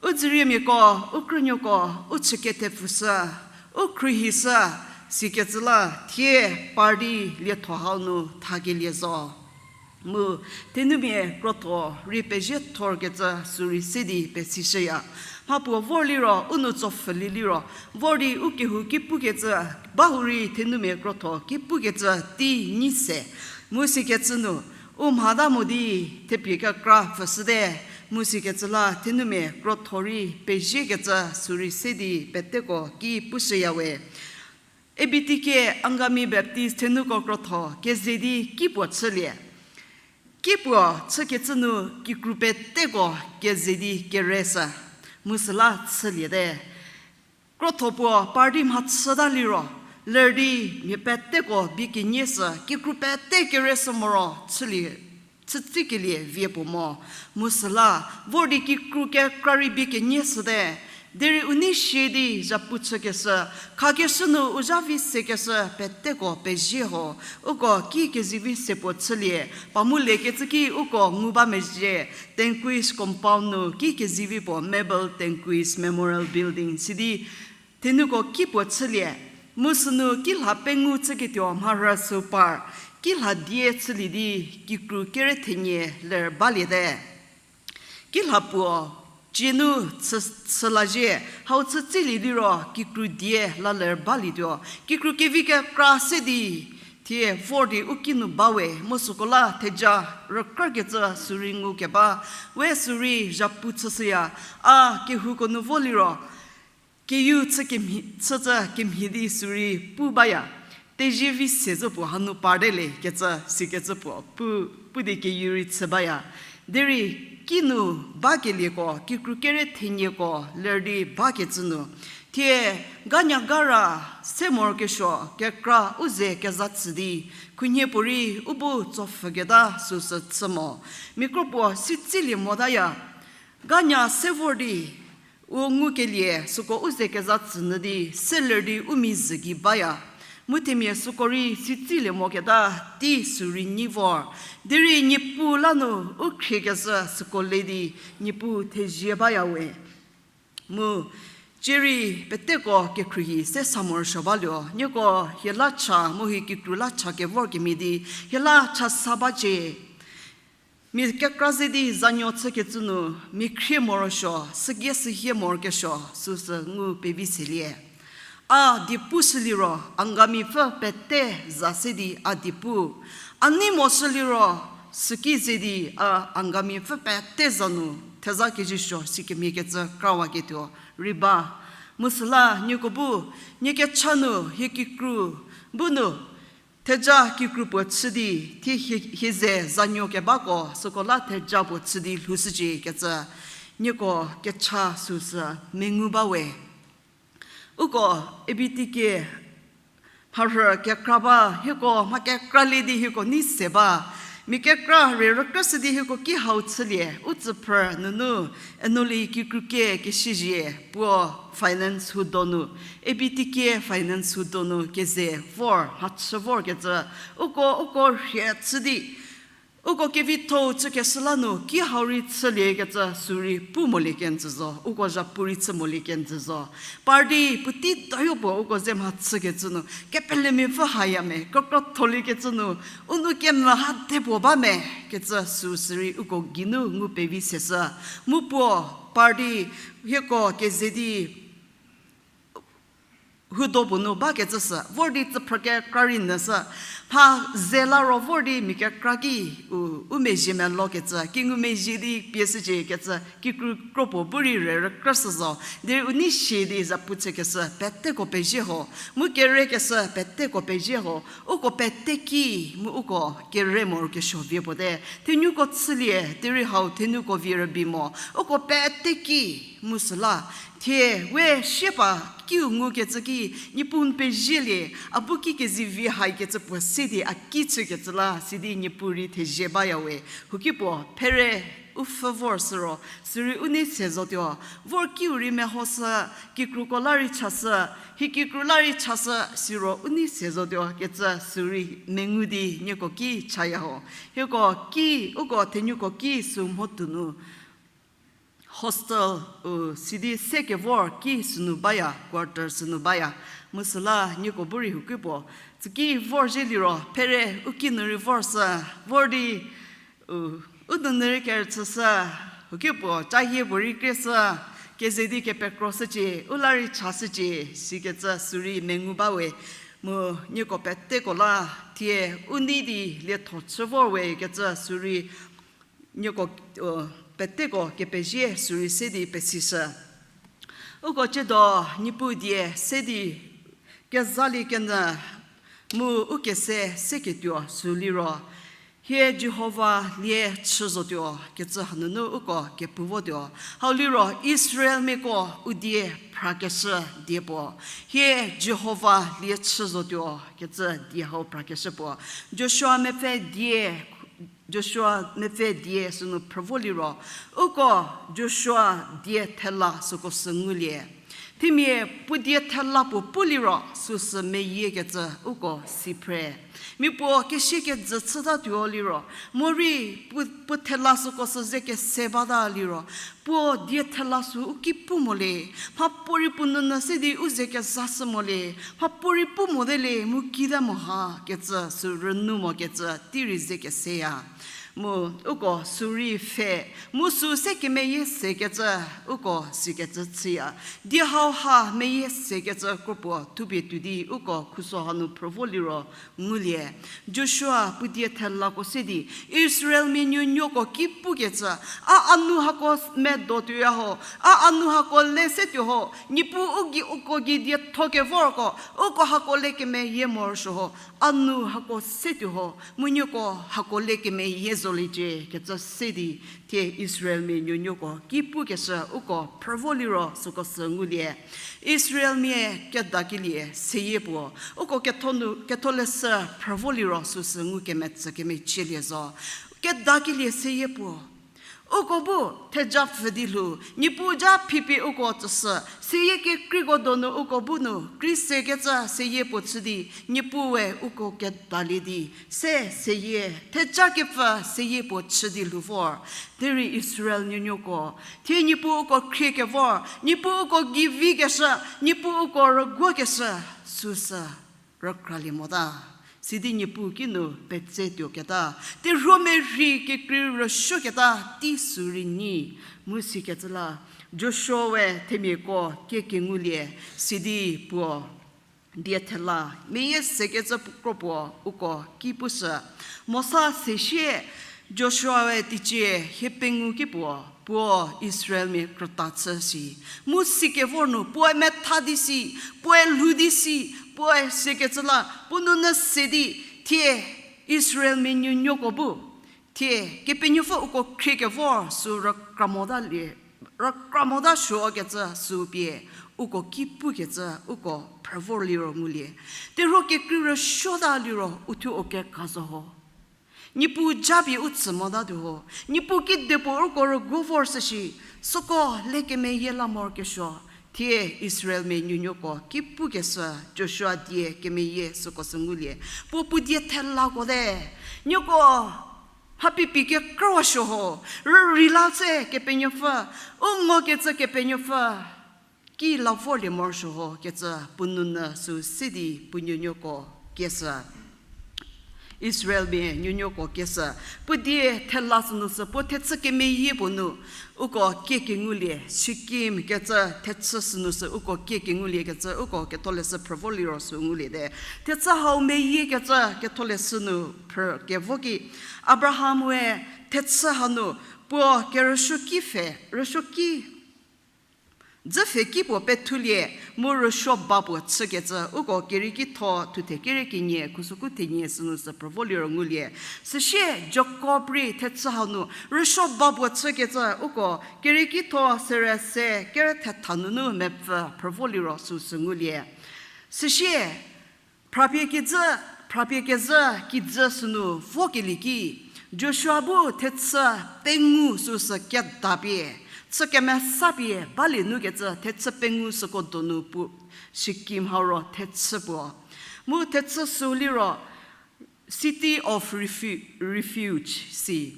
u dzüriemiako, u krünuoko, u chü kethepfushü, u khruohishü, sikecü la thie par di lietho hau nu thakelie zo. Mu thenumia krotho rei pezie thorkecü sürei se di pesishüya. Mhapuo vor liro u nu tsopfhülie liro, vor di u kehou ki pukecü, bahurei thenumia krotho ki pukecü tei nyi se. Mu sikecü nu, u mhata mo di thepie kekra pfhüshüte, mu sikecü la thenumia krotho rei peziekecü sürei se di peteko ki pushüya we. A B T K, Angami Baptist Thenuko Krotho keze di kipuo chülie. Kipuo chükecü nu kikru peteko keze di kereshü, mu süla chüliete. Krotho puo par di mhachüta liro, ler di mia peteko bie kenie sü, kikru pete kereshü moro chülie, chütsikelie vie puo mo, mu süla, vor di kikru kekra rei bie kenie shüte, derei u nei sie di zhapu chükeshü, khakeshü nu u zha vi sekeshü peteko pezie ho, uko ki kezivi se puo chülie, pa mu lekecü ki uko ngu ba mezhie, Tenquist Compound nu ki kezivi puo Mabel Tenquist Memorial Building sidi, thenuko kipuo chülie, mu sünu kilha pengou chüketuo mharhü sü par, kilha die chülie di kikru kere thenie ler baliete. Kilha puo cie nu chü, chülazhie, hau chütsilie liro kikru die la ler balietuo, kikru kevi kekra se di, thie vor di u ki nu bawe, mu süko la theja rükrükecü sürei ngukeba, we sürei zhapu chüshüya, a kehouko nu vo liro, keyu chü kemhie, chücü kemhie di sürei pu baya, tezie vi se zo puo hanu parte le kecü sikecü puo pu, pu di keyu rei chü baya. Derei kinu bakelieko, kikru kere thenieko ler di bakecü nu, thie ganya gara se morokesuo kekra u ze keza tsü di, khunhie puorei u bu tsopfhüketa süsü chü mo. Mikro puo sitsilie motaya, ganya se vor di, u ngukelie süko u ze keza tsünyü di, se ler di u mi zhü gei baya. Mu themia süko rei sitsilie moketa tei sürei nyi vor. Derei Niepuu la nu u khriekecü süko le di, Niepuu thezie baya we. Mu, cierei peteko kekhruohi se sa morosuo baluo, nieko hie la cha, mu hie kikru la cha kevor kemhie di, hie la cha sa bacie. Mia kekra ze di zanuo chükecü nu, mia khrie morosuo, sügie sühie morokesuo, süsü ngu pevi selie. A diepu shüliro, Angamipfü pete za se di a diepu. A nei mo shüliro, süki ze di a Angamipfü pete za nu, theza kezhüsuo sikemhiekecü krawaketuo rei ba. Mu süla nieko bu, nie kecha nu, hie kikru, bu nu, theja kikru puo chü di, thie hie, hie ze zanuo kebako, süko la theja puo chü di lhoushücie kecü, nieko kecha süsü mengu ba we. Uko A B T K mharhü kekra ba, hieko mha kekra le di hieko nei se ba. Mia kekra rei rükrüshü di hieko ki hau chülie, u tsüphrü nunu, Enoli kikru kie kesizie, puo finance huo donu, A B T K finance huo donu keze vor, mhachü vorkecü, uko, uko rhie chü di, Uko kevitho-u chükeshü la nu, ki hau rei chüliekecü sürei pu molie kenjü zo, uko zhapu rei chü molie kenjü zo. Par di puotei doyo puo uko ze mha chükecü nu, kepelemia pfü haya me, kekra tholiekecü nu, u nou kemvü ha de puo ba me, kecü sü sürei uko geinu ngu pevi seshü. Mu puo, par di, hieko keze di, huo do puo nu bakecü sü, vor di tsüphrü kekra rei nyü sü, mha ze la ro vor di mia kekra ki u, u mezhie melokecü, kingumezhie di pie shücie kecü, kikru kro puo bu rei rei rükrü shü zo, derei u nei sie di zhapu chükeshü, peteko pezie ho, mu kerekeshü, peteko pezie ho, uko pete ki, mu uko kere morokesuo vie puo te, thenuko chülie, derei hau thenuko vie rübei mo, uko pete ki, mu süla, thie, we sie pa kiu ngukecü ki, Niepuu n pezielie, a bu ki kezivi haikecü puo se di a ki chükecü la, sidi Niepuu rei thezie baya we, huoki puo, phere, u pfhü vor sü ro, sürei u nei se zotuo, vor kiu rei mehoshü, kikruko la rei chashü, hie kikru la rei chashü, siro u nei se zotuo, kecü sürei mengu di nieko ki chaya ho. Hieko ki, uko thenuko ki sü mhotuo nu, hostel, u, sidi se kevor ki sünu baya, quarter sünu baya. Mu süla nieko bu rei huoki puo, tsüki vor zhie liro, phere u ki nu rei vor sü, vor di, u, u nunu rei kerüchüshü, huoki puo, cahie puo rei krie sü, keze di kepekro shücie, u la rei cha shücie, sikecü sürei mengu ba we, mu nieko peteko la, thie, u nei di lietho chü vor we kecü sürei, nieko, u, peteko kepezie sürei se di pesishü. Uko ciedo Niepuu die se di kezalie kenyü mu u kese seketuo sü liro, hie Jihova lie chü zotuo kecü hanunu uko kepu votuo. Hau liro Israelmiako u die phrakeshü die puo. Hie Jihova lie chü zotuo kecü die hau phrakeshü puo. Joshua mepfü die, Joshua mepfü die sünu phrü vo liro, uko Joshua die thela süko sü ngulie. Themia puo die thela puo pu liro süsü meyiekecü uko si phre. Mia puo kesie kejü chütatuo liro, morei puo, puo thela süko sü ze kese bata liro, puo die thela sü u ki pu mo le, mhapuorei puo nunu se di u ze kezashü mo le, mhapuorei pu mote le mu kita mo ha kecü sü rünu mokecü tei rei ze keseya. Mu uko sürei pfhe, mu sü se kemeyie sekecü uko sikecü chüya. Die hau ha meyie sekecü kropuo thupie tuo di uko khuso hanu phrü vo liro ngulie. Joshua puo die thelako se di, Israelmia nuonuoko ki pukecü, a a nu hako medo tuoya ho, a a nu hako le se tuo ho, Niepuu u gei uko gei dietho kevorko, uko hako le kemeyie morosuo ho, a nu hako se tuo ho, mu nieko hako le kemeyie zoliecie kecü se di, thie Israelmia nuonuoko ki pukeshü uko phrü vo liro süko sü ngulie. Israelmia kedakelie seyie puo, uko ketho nu, ketholeshü phrü vo liro süsü ngukemetsü kemecielie zo. Kedakelie seyie puo, uko bu theja pfü di lhou, Niepuu ja phipie uko tsüshü, seyie kekreiko donu uko bu nu, kri sekecü seyie puo chü di, Niepuue uko kedalie di, se seyie, theja kepfü seyie puo chü di lhou vor. Derei Israel nuonuoko, thie Niepuu uko khriekevor, Niepuu uko gei vikeshü, Niepuu uko rüguokeshü, süsü rükralie mota. Sidi Niepuu kinu petse tuoketa, terhuomia rhei kekrei rüsuoketa tei sürei nyi, mu sikecü la, Joshuae themiako kiekengulie, sidi puo die thela meyie sekecü kropuo uko ki pushü. Mosa sesie Joshuae teicie hiepengou ki puo, puo Israelmia krüta chü si. Mu sikevor nu puoe metha di si, puoe lhou di si, puoe sikecü la puo nunu se di, thie Israelmia nuonuoko bu, thie Kepenuopfü uko khriekevor sü rükra mota lie, rükra mota suokecü sü pie uko ki pukecü uko phrü vor liro ngulie. Terhuo kekrei rüsuota liro uthuo u keka zo ho. Niepuu japie u tsü motatuo ho. Niepuu kidepuo uko rüguo vor shüshi, süko le kemeyie la morokesuo. Thie Israelmia nuonuoko ki pukeshü Joshua die kemeyie süko sü ngulie. Puo puo die thelako te, nieko Mha pipie kekrüwa suo ho, rürei la tse Kepenuopfü, u ngokecü Kepenuopfü, ki la vorlie morosuo ho kecü puo nou nyü süu se di puo nuonuoko kieshü. Israelmia nuonuoko kieshü. Puo die thela sünu sü puo thechü kemeyie puo nu, uko kie kengulie, Shikim kecü thechü sünu sü uko kie kengulie kecü, uko ketholeshü phrü vo liro süu nguliete. Thechü hau meyiekecü ketholeshü nu phrü kevo ki, Abraham-e thechü hanu puo kerüsuoki pfhe, rüsuoki, dzü pfhe ki puo pethulie, mu rüsuo ba puo chükecü, uko Kerieki tho thuthe kere kenie, khusüku thenie sünu sü phrü vo liro ngulie. Süsie Jakob rei thechü hanu rüsuo ba puo chükecü, uko Kerieki tho sere se kere thetha nunu mepfü phrü vo liro süu sü ngulie. Süsie, phrapie kijü, phrapie kezhü kijü sünu vokelie ki, Joshua bu thechü pengou süu sü kedapie, chü kemesapie balie nukecü thechü pengou süko donu pu Shikim hau ro thechü puo. Mu thechü süu liro City of Refu-, Refuge si.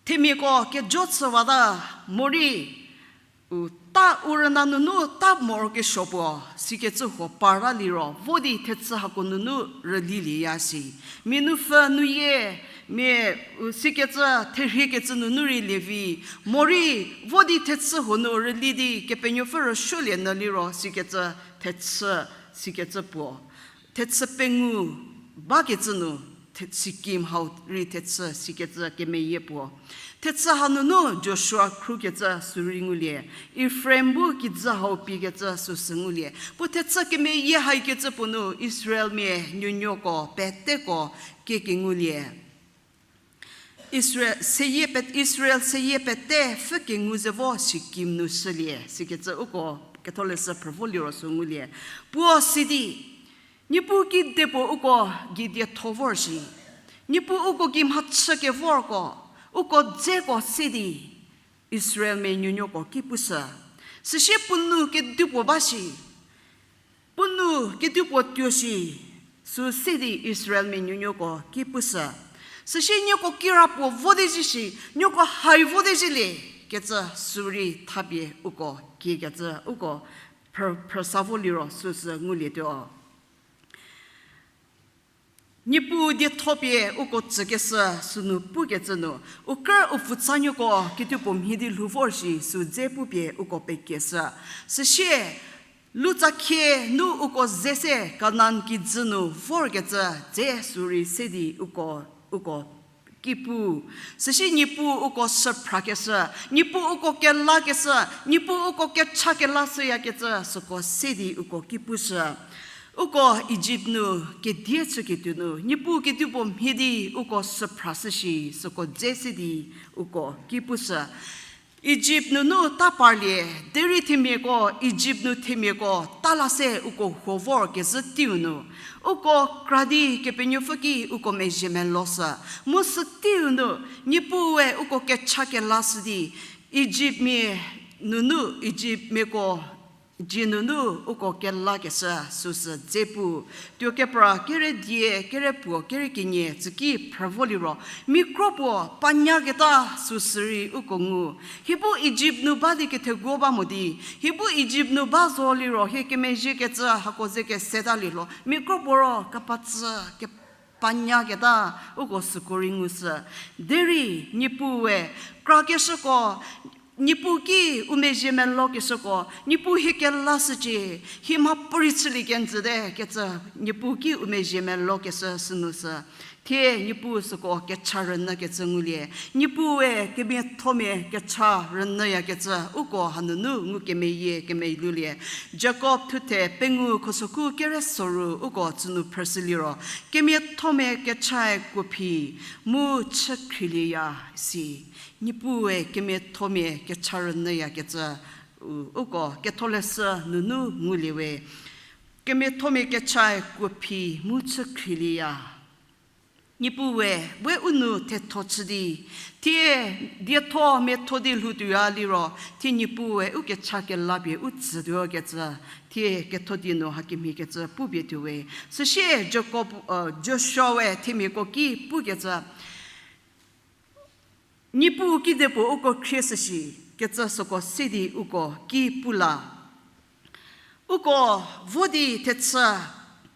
Themiako kejo chüwata, morei u ta u rüna nunu ta morokesuo puo, sikecü huo parta liro vo di thechü hako nunu rülilieya si. Mia nupfü nuyie, mia u sikecü therhiekecü nunu rei lievi, morei vo di thechü huo nu rüli di Kepenuopfü rüsuolie nyü liro sikecü thechü, sikecü puo. Thechü pengou bakecü nu, the-, Shikim hau rei thechü sikecü kemeyie puo. Thechü hanunu Joshua khrukecü süu rei ngulie, Efraim bu kijü hau piekecü süu sü ngulie. Puo thechü kemeyie haikecü puo nu Israelmia nuonuoko peteko kie kengulie. Israel seyie pet-, Israel seyie pete pfhü kengu ze vo Shikim nu shülie, sikecü uko ketholeshü phrü vo liro süu ngulie. Puo si di, Niepuu kidepuo uko gei dietho vor shi, Niepuu uko gei mhachü kevorko, uko dzeko se di Israelmia nuonuoko ki pushü. Süsie puo nou kedipuo ba shi, puo nou kedipuo tuo shi, süu se di Israelmia nuonuoko ki pushü. Süsie nieko kirapuo vo di zhie shi, nieko hai vo di zhielie, kecü süu rei thapie uko kiekecü uko phrü-, phrüsa vo liro süu sü ngulietuo. Niepuu diethopie uko tsükeshü sünu pukecü nu, u krü u pfutsanuoko kedipuo mhie di lhou vor shi süu dze pupie uko pekieshü. Süsie, lutsakhie nu uko ze se Kanan kijü nu vorkecü dze süu rei se di uko, uko ki pu. Süsie Niepuu uko süphrakeshü, Niepuu uko kelakeshü, Niepuu uko kecha kelashüyakecü süko se di uko ki pushü. Uko Ijipt nu kedie chüketuo nu, Niepuu kedipuo mhie di uko süphrashü shi süko dze se di uko ki pushü. Ijipt nunu ta parlie, derei themiako, Ijipt nu themiako ta la se uko huo vor kezhü teiu nu, uko kra di Kepenuopfü ki uko mezhie meloshü, mu sü teiu nu, Niepuue uko kecha kelashü di, Ijiptmia nunu, Ijiptmiako dzie nunu uko kelakeshü süsü dze pu. Tuokepra kere die, kere puo, kere kenie tsüki phrü vo liro, mia kro puo panyaketa süsü rei uko ngu. Hie bu Ijipt nu ba di ketheguo ba mo di, hie bu Ijipt nu ba zo liro hie kemezhiekecü hako ze keseta liro, mia kro puo ro kepatsü, kepanyaketa uko süko rei ngushü. Derei Niepuue krakeshüko, Niepuu ki u mezhie melokeshüko, Niepuu hie kelashücie, hie mhapuorei chülie kenjüte kecü, Niepuu ki u mezhie melokeshü sünu sü. Thie Niepuu süko kecha rünyükecü ngulie. Niepuue kemiathomia kecha rünyüyakecü uko hanunu ngukemeyie kemelulie. Jakob thuthe pengou khosokhu kere soru uko tsünu phrüshü liro, kemiathomia kechae kuophi mu chü khrielieya si. Niepuue kemiathomia kecha rünyüyakecü, u-, uko ketholeshü nunu ngulie we. Kemiathomia kechae kuophi mu chü khrielieya. Niepuue, we u nou thetho chü di, thie dietho miatho di lhoutuoya liro, thie Niepuue u kecha kelapie u tsütuokecü, thie ketho die nu hakemhiekecü pupie tuo we. Süsie Jakob, uh, Joshuae themiako ki pukecü, Niepuu kidepuo uko khrie shüshi kecü süko se di uko ki pu la. Uko vo di thechü,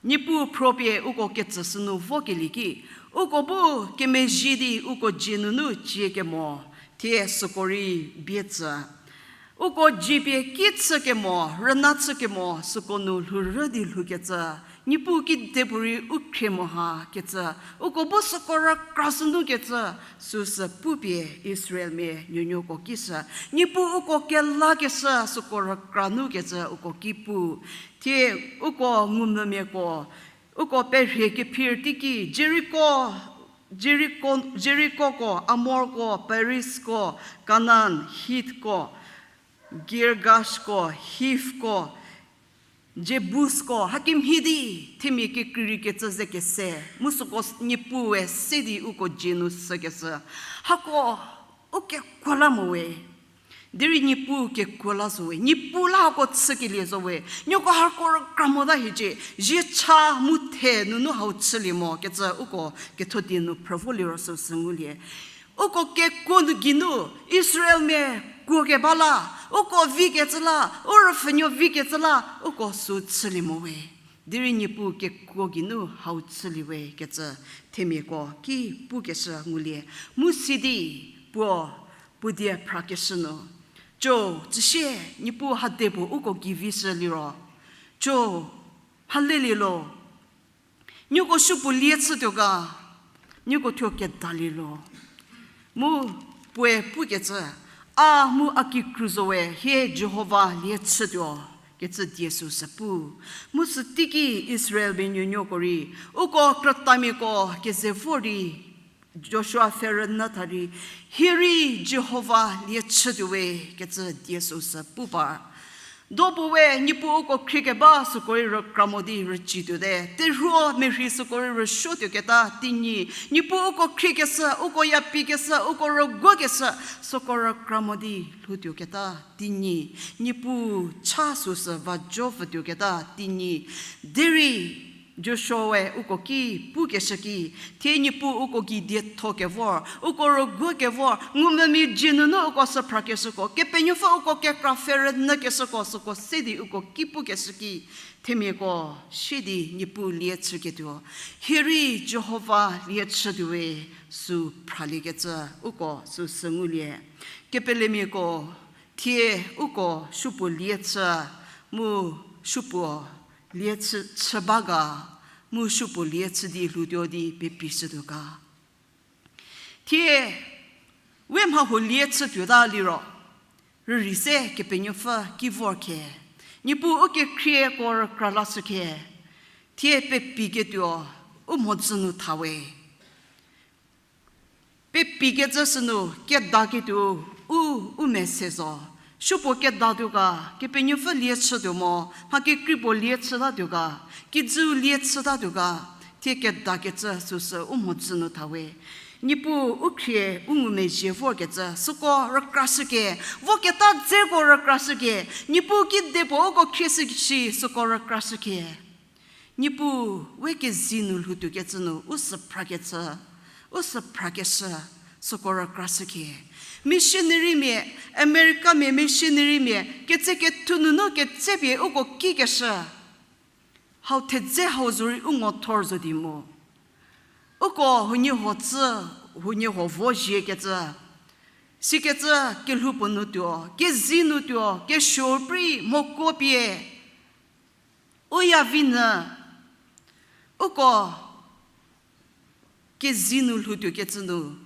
Niepuu phropie uko ketsü sünu vokelie ki, uko bu kemezhie di uko dzie nunu cie kemo, thie süko rei bie tsü. Uko dzie pie ki chü kemo, rüna chü kemo, süko nu lhourü di lhoukecü, Niepuu kidepuorei u khrie mo ha kecü, uko bu süko rükra sünu kecü, süsü pupie Israelmia nuonuoko ki shü. Niepuu uko kelakeshü süko rükra nu kecü uko ki pu. Thie uko ngumvümiako, uko perhie kephir teiki Jeriko, Jeriko, Jerikoko, Amorko, Perisko, Kanan, Hitko, Girgashko, Hivko, Jebusko, hakemhie di themia kekreirei kecü ze kese, mu süko s-, Niepuue se di uko dzie nu sükeshü. Hako u kekuo la mo we. Derei Niepuu kekuo la zo we. Niepuu la hako chükelie zo we. Nieko hako rükra mota hiecie. Zhiecha mu the nunu hau chülie mo kecü uko ketho die nu phrü voliro süsü ngulie. Uko kekuo nu geinu Israelmia kuo keba la, uko vikecü la, u rüpfhünuo vikecü la, uko sü chülie mo we. Derei Niepuu kekuo geinu hau chülie we kecü themiako ki pukeshü ngulie. Mu sidi puo, puo die phrakeshü nu, co, tsüsie, Niepuu hade puo uko gei vishü liro, co, mhalelie lo. Nieko supuo lie chütuo ga, nieko thuo kedalie lo. Mu puoe pukecü, a mu a kikru zo we, hie Jihova lie chütuo, kecü die süsü pu. Mu süteiki Israelmia nuonuoko rei, uko krütamiako keze vor di, Joshua pfhe rünyü tha rei, hie rei Jihova lie chütuo we, kecü die süsü pu par. Dopuo we, Niepuu uko khriekeba süko rei rükra mo di rücituote. Terhuo merhei süko rei rüsuotuoketa, teinyi. Niepuu uko khriekeshü, uko yapikeshü, uko rüguokeshü, süko rükra mo di lhoutuoketa, teinyi. Niepuu cha süsü va jo pfütuoketa, teinyi. Derei Joshuae uko ki pukeshü ki, thie Niepuu uko gei dietho kevor, uko rüguo kevor, ngumvümia dzie nunu uko süphrakeshüko, Kepenuopfü uko kekra pfhe rünyükeshüko, süko se di uko ki pukeshü ki, themiako sie di Niepuu lie chüketuo. Hie rei Jihova lie chütuo we, sü phraliekecü uko süsü ngulie. Kepelemiako, thie uko supuo lie chü, mu supuo lie chü, chü ba ga, mu supuo lie chü di lhoutuo di pepishütuo ga. Thie we mha huo lie chütuota liro, rürei se Kepenuopfü ki vor khe, Niepuu u kekhrieko rükra lashü khe, thie pepiketuo u mhodzü nu tha we. Pepikecü sünu kedaketuo u, u mese zo. Supuo kedatuo ga, Kepenuopfü lie chütuo mo, mha kekrei puo lie chütatuo ga, kijüu lie chütatuo ga, thie kedakecü süsü u mhodzü nu tha we. Niepuu u khrie u ngumezhie vorkecü süko rükrashüke, voketa dzeko rükrashüke, Niepuu kidepuo uko khrieshü shi süko rükrashüke. Niepuu we kezi nu lhoutuokecü nu u süphrakecü, u süphrakeshü süko rükrashüke. Missionarymia, Americamia missionarymia ketsekethu nunu ketsepie uko kikeshü, hau thedze hau zorei u ngo thor zo di mo. Uko huoniehuo tsü, huoniehuo vo ziekecü, sikecü kelhou puo nu tuo, kezi nu tuo, kesuo prei mhokuo pie u ya vi nyü, uko kezi nu lhoutuokecü nu,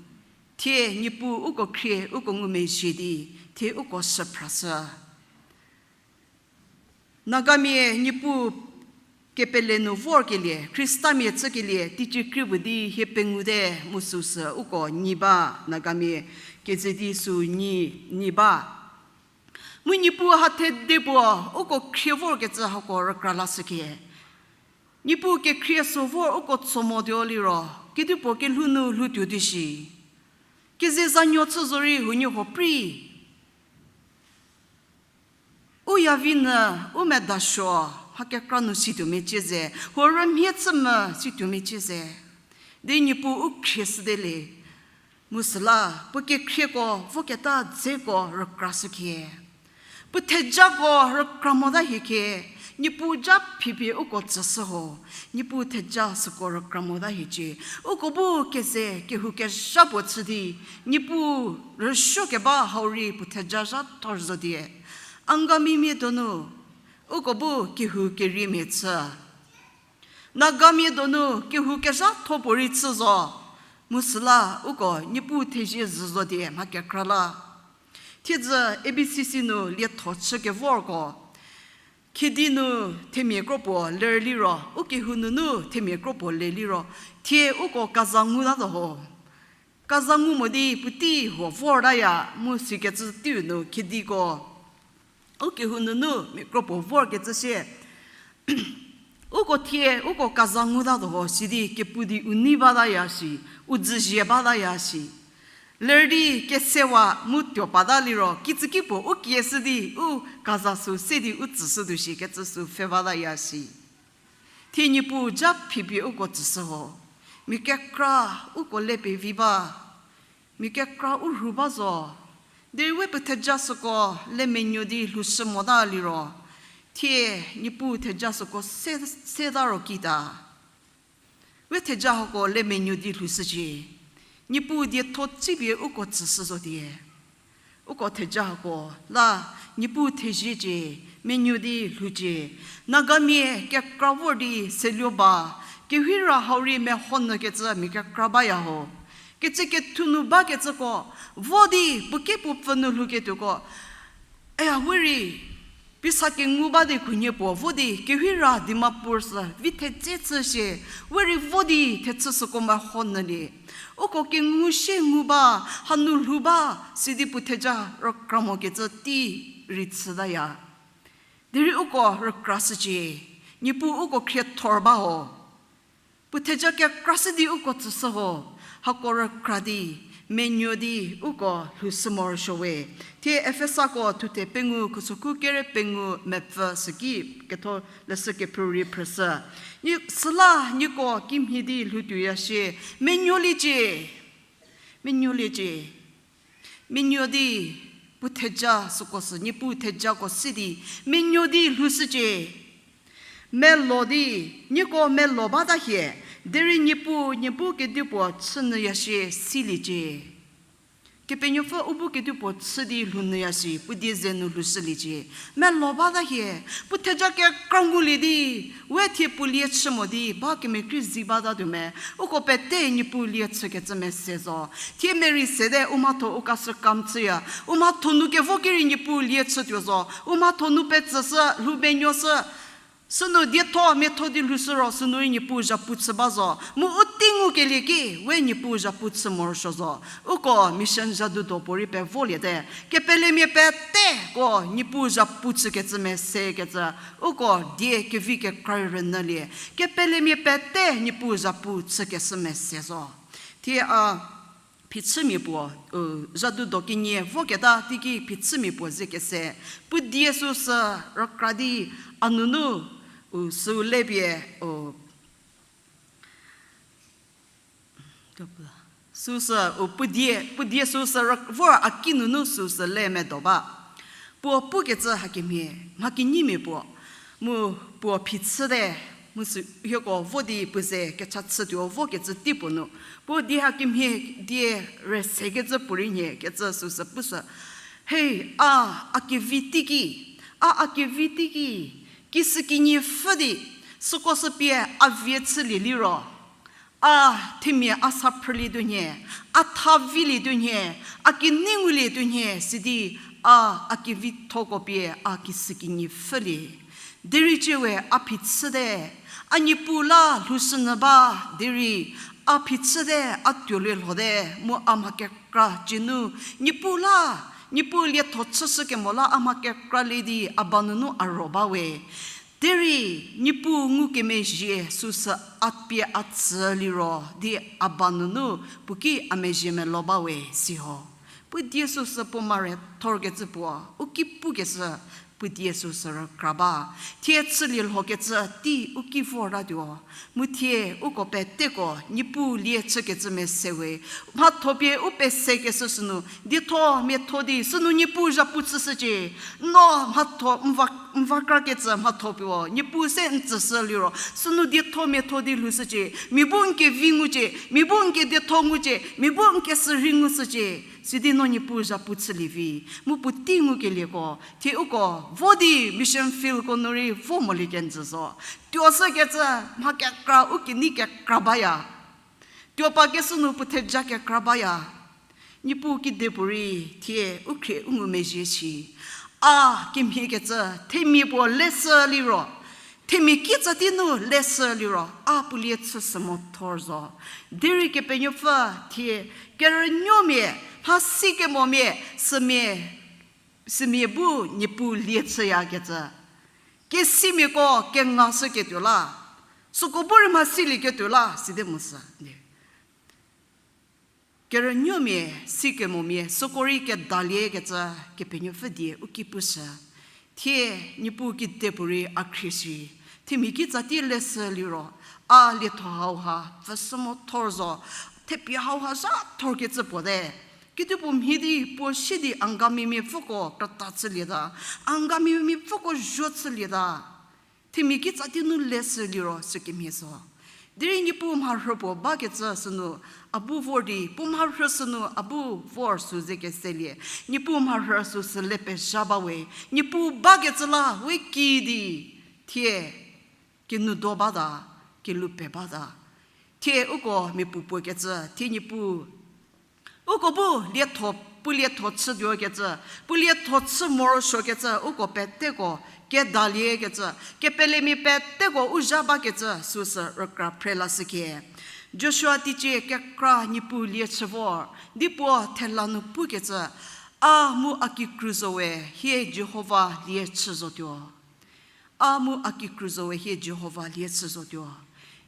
thie Niepuu uko khrie uko ngumezhie di, thie uko süphrashü. Nagamia Niepuu kepele nu vorkelie, Khristamia chükelie, teicie kri puo di hie pengute mu süsü uko nyi ba, Nagamia keze di sü nyi, nyi ba. Mu Niepuu hathe di puo, uko khrie vorkecü hako rükra lashüke. Niepuu kekhrie sü vor uko tso motuo liro, kedipuo kelhou nu lhoutuo di shi. Keze zanuo chü zorei huoniehuo prei u ya vi nyü, u medasuo, mha kekra nu situo mecie ze, huo rümhie chü mü situo mecie ze. Di Niepuu u khrie shüte le. Mu süla, puo kekhrieko voketa dzeko rükrashükhie. Puo thejako rükra mota hiecie, Niepuu ja phipie uko tsüshü ho, Niepuu theja süko rükra mota hiecie. Uko bu keze kehou kezha puo chü di, Niepuu rüsuokeba hau rei puo theja zha thor zo die. Angamimia donu, uko bu kehou keriemia chü. Nagamia donu kehou kezhatho puorei chü zo, mu süla uko Niepuu thezie zhü zo die mha kekra la. Thiedzü A B C C nu lietho chükevorko, khiedi nu themia kropuo ler liro, u kehou nunu themia kropuo le liro, thie uko kaza ngutatuo ho. Kaza ngu mo di puotei huo vortaya mu sikecü teiu nu khiediko u kehou nunu mia kropuo vorkecü sie, uko thie, uko kaza ngutatuo ho, sidi kepu di u nei bataya shi, u dzüzie bataya shi. Ler di kesewa mu tuo pata liro, kitsükipuo u kieshü di, u kaza sü se di u tsüshütuo shikecü sü pfhe bataya shi. Thie Niepuu ja phipie uko tsüshü ho. Mia kekra uko le pevi ba. Mia kekra u rhu ba zo. Derei we puo theja süko le menuo di lhoushü mota liro, thie Niepuu theja süko se, seta ro kita. We theja hako le menuo di lhoushücie. Niepuu dietho tsipie uko tsüshü zo die. Uko theja hako la Niepuu theziecie, menuo di lhoucie. Nagamia kekra vor di seluo ba, kehira hau rei mehonyükecü mia kekra baya ho. Ketse kethu nu bakecüko, vo di puo ke puo pfü nu lhouketuoko, eya we rei, pisa kengu ba di khunhie puo vo di kehira Dimapur sü vi thetse chü shie, we rei vo di thechü süko mehonyülie. Uko kengu shie ngu ba, hanu lhou ba, sidi puo theja rükra mokecü tei rei chütaya. Derei uko rükrashücie, Niepuu uko khriethor ba ho. Puo theja kekrashü di uko tsüshü ho, hako rükra di, menuo di uko lhoushü morosuo we. Thie Efesako thuthe pengou khusokhu kere pengou mepfü süki ketholeshü kephrü rei phrüshü. Süla nieko kimhie di lhoutuoya shie, menuoliecie. Menuoliecie. Menuo di puo theja süko sü, Niepuu thejako si di, menuo di lhoushücie. Melo di, nieko melo bata hie, derei Niepuu nie bu kedipuo chünyüya shie siliecie. Kepenuopfü u bu kedipuo chü di lhounyüya shi, puo die ze nu lhoushüliecie. Melo bata hie, puo theja kekra ngulie di, we thie puo lie chü mo di ba kemekrei zi batatuo me, uko pete Niepuu lie chükecü mese zo. Thie merei sete u mhatho u kashü kam chüya, u mhatho nu kevo ki rei Niepuu lie chütuo zo, u mhatho nu petsüshü, lhoumenuoshü, sünu dietho miatho di lhoushü ro, sünu rei Niepuu zhapu chü ba zo, mu u tei ngukelie ki we Niepuu zhapu chü morosuo zo. Uko mission zhadudo puorei pevoliete, kepelemia peteko Niepuu zhapu chükecü mesekecü, uko die kevi kekra rünyülie, kepelemia pete Niepuu zhapu chükeshü mese zo. Thie a phichümia puo, u, zhadudo kenie voketa teiki phichümia puo ze kese, puo die süsü rükra di a nunu, u, süu le pie, u, süsü, u, puo die, puo die süsü rü-, vor a ki nunu süsü le medo ba. Puo pukecü hakemhie, mha kenyimia puo, mu puo phichüte, mu sü hieko vo di puo ze kecha chütuo vokecü tei puo nu, puo die hakemhie die rüsekecü puorei nhie kecü süsü pushü. Hei, a, a kevi teiki, a, a kevi teiki, kisükinyi pfhü di, süko sü pie a vie chülie liro, a themia a sa phrülietuo nhie, a tha vilietuo nhie, a kinei ngulietuo nhie, sidi a, a kevithoko pie a kisükinyi pfhülie. Derei ciewe a phichüte, a Niepuu la lhoushünyü ba, derei a phichüte, a tuolie lhote, mu a mha kekra cie nu, Niepuu la, Niepuu lietho chüshükemo la a mha kekra le di a ba nunu a ro ba we. Derei Niepuu ngukemezhie süsü a pie a tsü liro di a ba nunu puo ki a mezhie melo ba we siho. Puo die süsü puo mare thorkecü puo, u ki pukeshü, Puo die süsü rükra ba. Thie chülie lhokecü tei u ki vortatuo. Mu thie uko peteko Niepuu lie chükecü mese we. Mhatho pie u pesekeshü sünu, dietho miatho di sünu Niepuu zhapu chüshücie. No mhatho n va, n va krakecü mhatho puo Niepuu se n tsüshü liro, sünu dietho miatho di lhoushücie. Mia bu n kevi ngucie, mia bu n kedietho ngucie, mia bu n kesürhei ngushücie. Sidi no Niepuu zhapu chülie vi. Mu puotei ngukelieko, thie uko vo di mission fieldko nu rei vo molie kenjü zo. Tuo shükecü mha kekra u kenei kekra baya. Tuo pakeshü nu puo theja kekra baya. Niepuu kedipuorei thie u khrie u ngumezhie shi. A kemhiekecü, themia puo leshü liro, themia kitsa tei nu leshü liro, a puo lie chüshü mo thor zo. Derei Kepenuopfü thie kerünuomia, mhasikemomia, sümia, sümia bu Niepuu lie chüyakecü. Kesimiako kengashüketuo la, süko bu rei mhasilieketuo la, sidi mu sü. Kerünuomia, sikemomia, süko rei kedaliekecü Kepenuopfü die u ki pushü. Thie Niepuu kedipuorei a khrie shi. Themia kitsa tei leshü liro, a lietho hauha pfhüshü mo thor zo. Thepie hauha zha thorkecü puo te. Kedipuo mhie di puo si di Angamimia pfüko krüta chülieta. Angamimia pfüko zuo chülieta. Themia kitsa tei nu leshü liro sükemhie zo. Derei Niepuu mharhü puo bakecü sünu a bu vor di, puo mharhü sünu a bu vor sü ze keselie. Niepuu mharhü süsü le pezha ba we. Niepuu bakecü la we ki di, thie kenou do bata, kelhou pe bata. Thie uko miapuopuo kecü, thie Niepuu uko bu lietho, puo lietho chütuokecü, puo lietho chü morosuokecü, uko peteko kedaliekecü, kepelemia peteko u zha bakecü süsü rükra phre lashükie. Joshua teicie kekra Niepuu lie chü vor, di puo thela nu pukecü, a mu a kikru zo we hie Jihova lie chü zotuo. A mu a kikru zo we hie Jihova lie chü zotuo.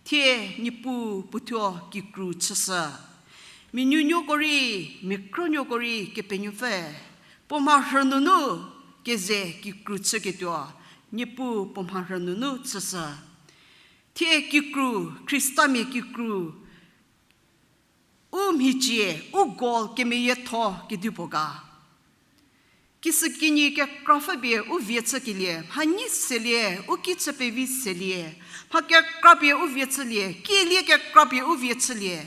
Thie Niepuu puothuo kikru chüshü. Mia nuonuoko rei, mia krünuoko rei Kepenuopfü puo mharhü nunu keze kikru chüketuo, Niepuu puo mharhü nunu chüshü. Thie kikru, Khristamia kikru, u mhicie, u goal kemeyietho kedipuo ga. Kisükinyi kekrapfü pie u vie chükelie, mhanyi selie, u ki chü pevi selie, mha kekrapie u vie chülie, kielie kekrapie u vie chülie.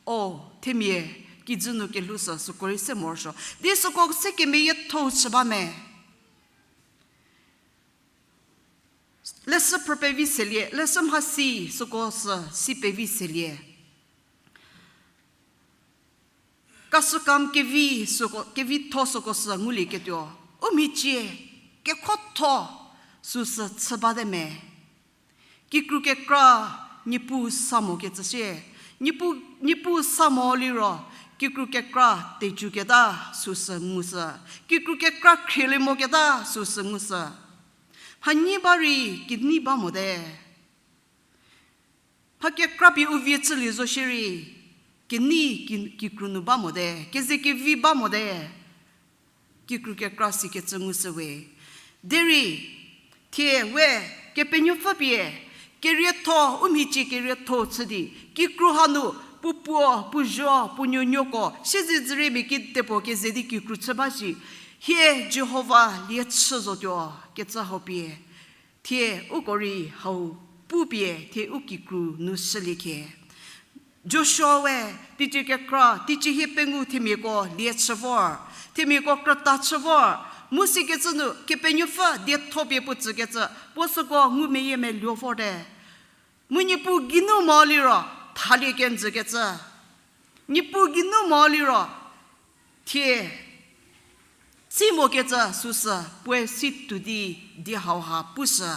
O, themia, kijü nu kelhou sü süko rei se morosuo. Di süko se kemeyietho chü ba me. Leshü phrü pevi selie, leshü mhasi süko sü si pevi selie. Kasükam kevi süko, kevitho süko sü ngulieketuo. U mhicie, kekhotho süsü chü bate me. Kikru kekra Niepuu sa mokecü sie. Niepuu, Niepuu sa mo liro, kikru kekra tejuketa süsü ngushü. Kikru kekra khrielie moketa süsü ngushü. Mhanyi ba rei kenei ba mote. Mha kekrapie u vie chülie zo shierei, kenei ki-, kikru nu ba mote, keze kevi ba mote, kikru kekra sikecü ngushü we. Derei, thie we, Kepenuopfü pie, kerietho, u mhicie kerietho chü di, kikru hanu, puo puo, puo zuo, puo nuonuoko, siezedzüriemia kedipuo keze di kikru chü ba shi, hie Jihova lie chü zotuo, kecü hau pie. Thie uko rei hau pu pie thie u kikru nu shülie khie. Joshua we, teicie kekra, teicie hie pengou themiako lie chü vor, themiako krüta chü vor, mu sikecü nu Kepenuopfü dietho pie puo tsükecü, puo süko ngumeyie meluo vorte. Mu Niepuu geinu mo liro, thalie kenjükecü. Niepuu geinu mo liro, thie si mokecü süsü puoe si tuo di die hau ha pushü,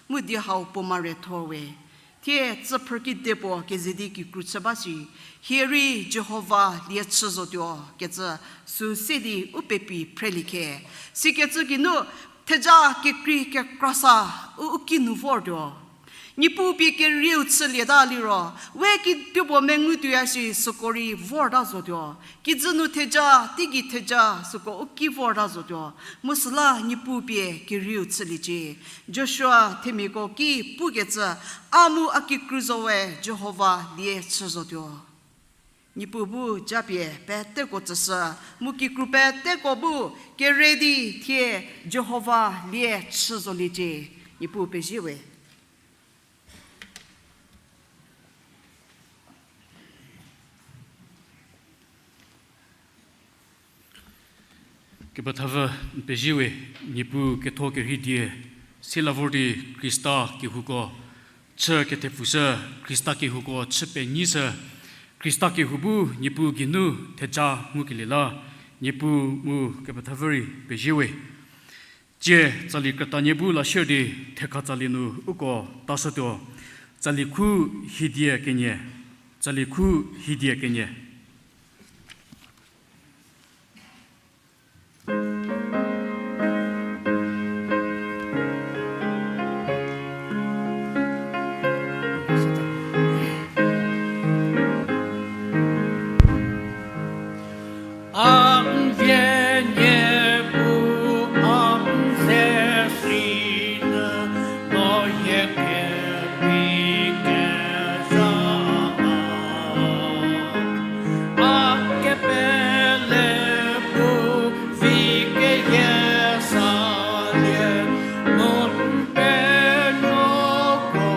mu die hau puo mare thor we. Thie tsüphrü kedipuo keze di kikru chü ba shi, hie rei Jihova lie chü zotuo kecü sü se di u pepi phrelie khie. Sikecü geinu theja kekrei kekra sa u, u ki nu vortuo. Niepuu pie kerieu chülieta liro, we kedipuo mengu tuoya shi süko rei vorta zotuo. Kijü nu theja, teigei theja, süko u ki vorta zotuo. Mu süla Niepuu pie kerieu chüliecie. Joshua themiako ki pukecü, a mu a kikru zo we Jihova lie chü zotuo. Niepuu bu japie peteko tsüshü, mu kikru peteko bu kere di thie Jihova lie chü zoliecie. Niepuu pezie we. Kepethapfü n pezie we, Niepuu ketho kerhei die, siela vor di Khrista kehouko chü kethepfushü, Khrista kehouko chü penyishü, Khrista kehou bu Niepuu geinu theja ngukelie la, Niepuu mu kepethapfü rei pezie we. Tsie tsali krütanie bu lashü di thekha tsali nu uko tashütuo, tsali khu hidie kenie, tsali khu hidie kenie. A n vie nie bu a n ze si nü, no ye kevi kezha a. A kepele bu vi keyie salie, mu n penuoko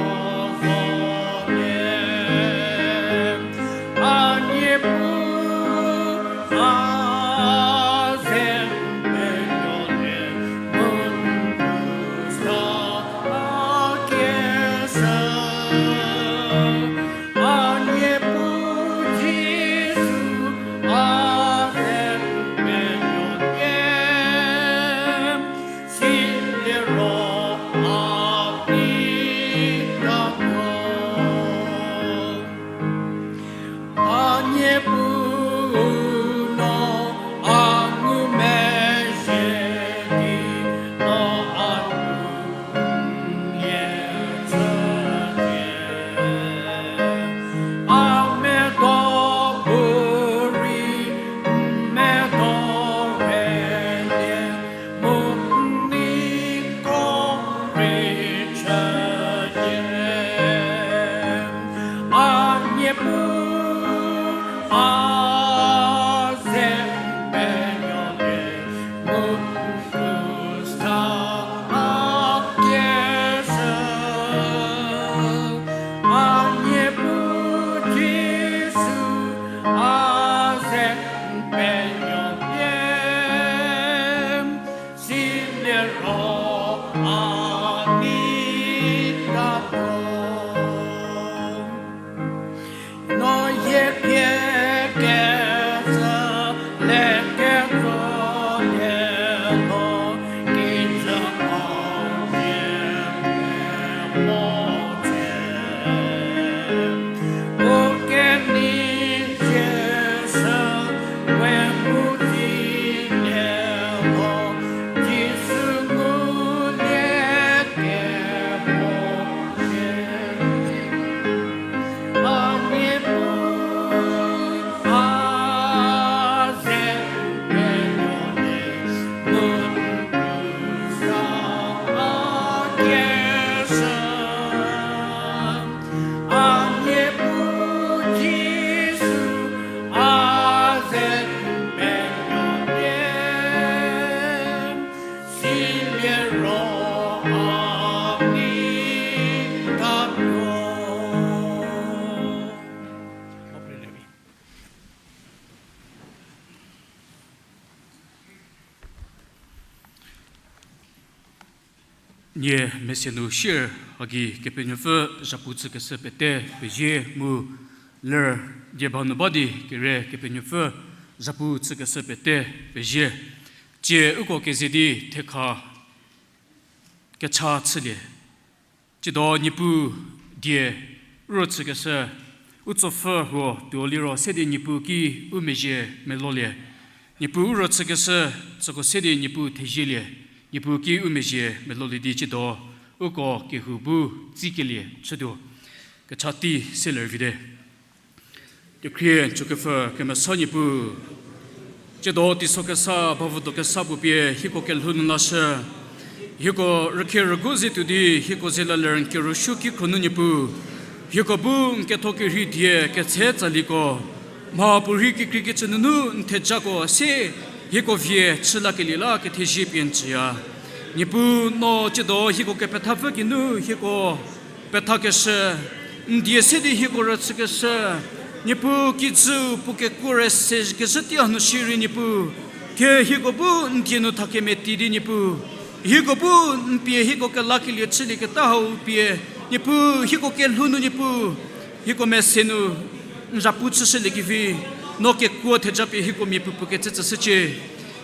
zolie. A Niepuu, a ze n penuolie, mu n krus ta a kieshü. A Niepuu Jisu, a ze n penuolie, siliro a nei ta mo. A Niepuu, no a ngumezhie di, no a nu n ye chücie. A medo bu rei n medo rei nie, mu n neiko rei chücie. A Niepuu, a ze n penuolie, mu n krus ta a kieshü. A Niepuu Jisu, a ze n penuolie, siliro a nei ta mo. No ye pie kecü le ketso lietuo, kijü a pie mo tse. U kenei Jisu we mu di lietuo, Jisu ngulie kemo tse. A Niepuu, a ze n penuolie, mu n krus ta a kieshü. A Niepuu Jisu, a ze n penuolie, siliro a nei ta mo. Nie mese nu share hagi Kepenuopfü zhapu chükeshü pete pezie mu ler die ba nu ba di kere Kepenuopfü zhapu chükeshü pete pezie. Tsie uko keze di thekha kecha chülie. Tsiedo Niepuu die u rüchükeshü, u tsopfü huo tuo liro se di Niepuu ki u mezhie melolie. Niepuu u rüchükeshü, süko se di Niepuu thezielie. Niepuu ki u mezhie melolie di tsiedo Uko kehou bu tsikelie chütuo, kecha tei se lervite. Kekhrie chükepfü kemesa Niepuu, tsiedo teiso kesa, bavüdo kesa puo pie hieko kelhou nu lashü. Hieko rükhie rügu ze tuo di, hieko ze la ler n kerüsuo kikru nu Niepuu, hieko bu n ketho kerhei die ketse tsaliko, mha puorei kekreikecü nunu n thejako se hieko vie chü lakelie la kethezie pie n tsüya. Niepuu, no tsiedo hieko kepethapfü geinu hieko pethakeshü, n die se di hieko rüchükeshü, Niepuu, kijüu puo kekuo rei se kezhü tei hanu shierei Niepuu, thie hieko bu n die nu thakemeti di Niepuu, hieko bu n pie hieko kelakelie chülieketa hau pie, Niepuu, hieko kelhou nu Niepuu, hieko mese nu n zhapu chüshüliekevi, no kekuo theja pie hieko mia puopuo ketse tsüshücie.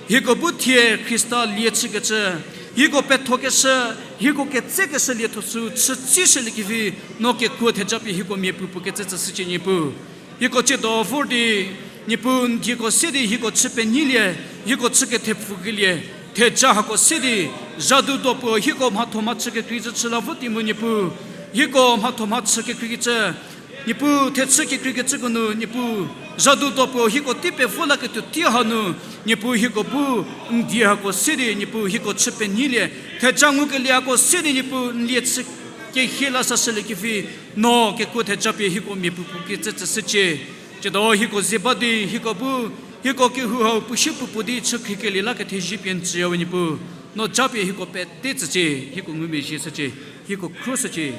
Hieko bu thie Khrista lie chükecü, hieko pethokeshü, hieko ketsekeshü lietho sü chütsishüliekevi, no kekuo theja pie hieko mia puopuo ketse tsüshücie Niepuu. Hieko tsiedo vor di, Niepuu, n dieko se di hieko chü penyilie, hieko chü kethepfukelie, theja hako se di, zhadu do puo hieko mhatho mhachü kekreikecü chü la vo ti mu Niepuu, hieko mhatho mhachü kekreikecü, Niepuu, thechü kekreikecüko nu Niepuu, zhadu do puo hieko tei pevo laketuo tei hanu, Niepuu, hieko bu n die hako se di Niepuu hieko chü penyilie, theja ngukelie hako se di Niepuu n lie chü kehie la sashüliekevi, no kekuo theja pie hieko mia puopuo ketse tsüshücie. Tsiedo hieko ze ba di hieko bu, hieko kehou hau puo sie puopuo di chükhriekelie la kethezie pie n tsüyawe Niepuu, no japie hieko pete tsücie, hieko ngumezhie shücie, hieko khruoshücie.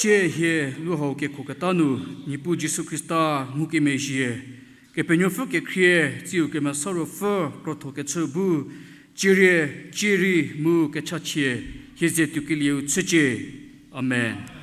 Tsie hie lu hau kekhoketa nu, Niepuu Jisu Khrista ngukemezhie, Kepenuopfü kekhrie, tsiu Kemesa Ruopfü krotho kechü bu, cierie, cierei mu kechachie, hie ze tuokelieu chücie. Amen.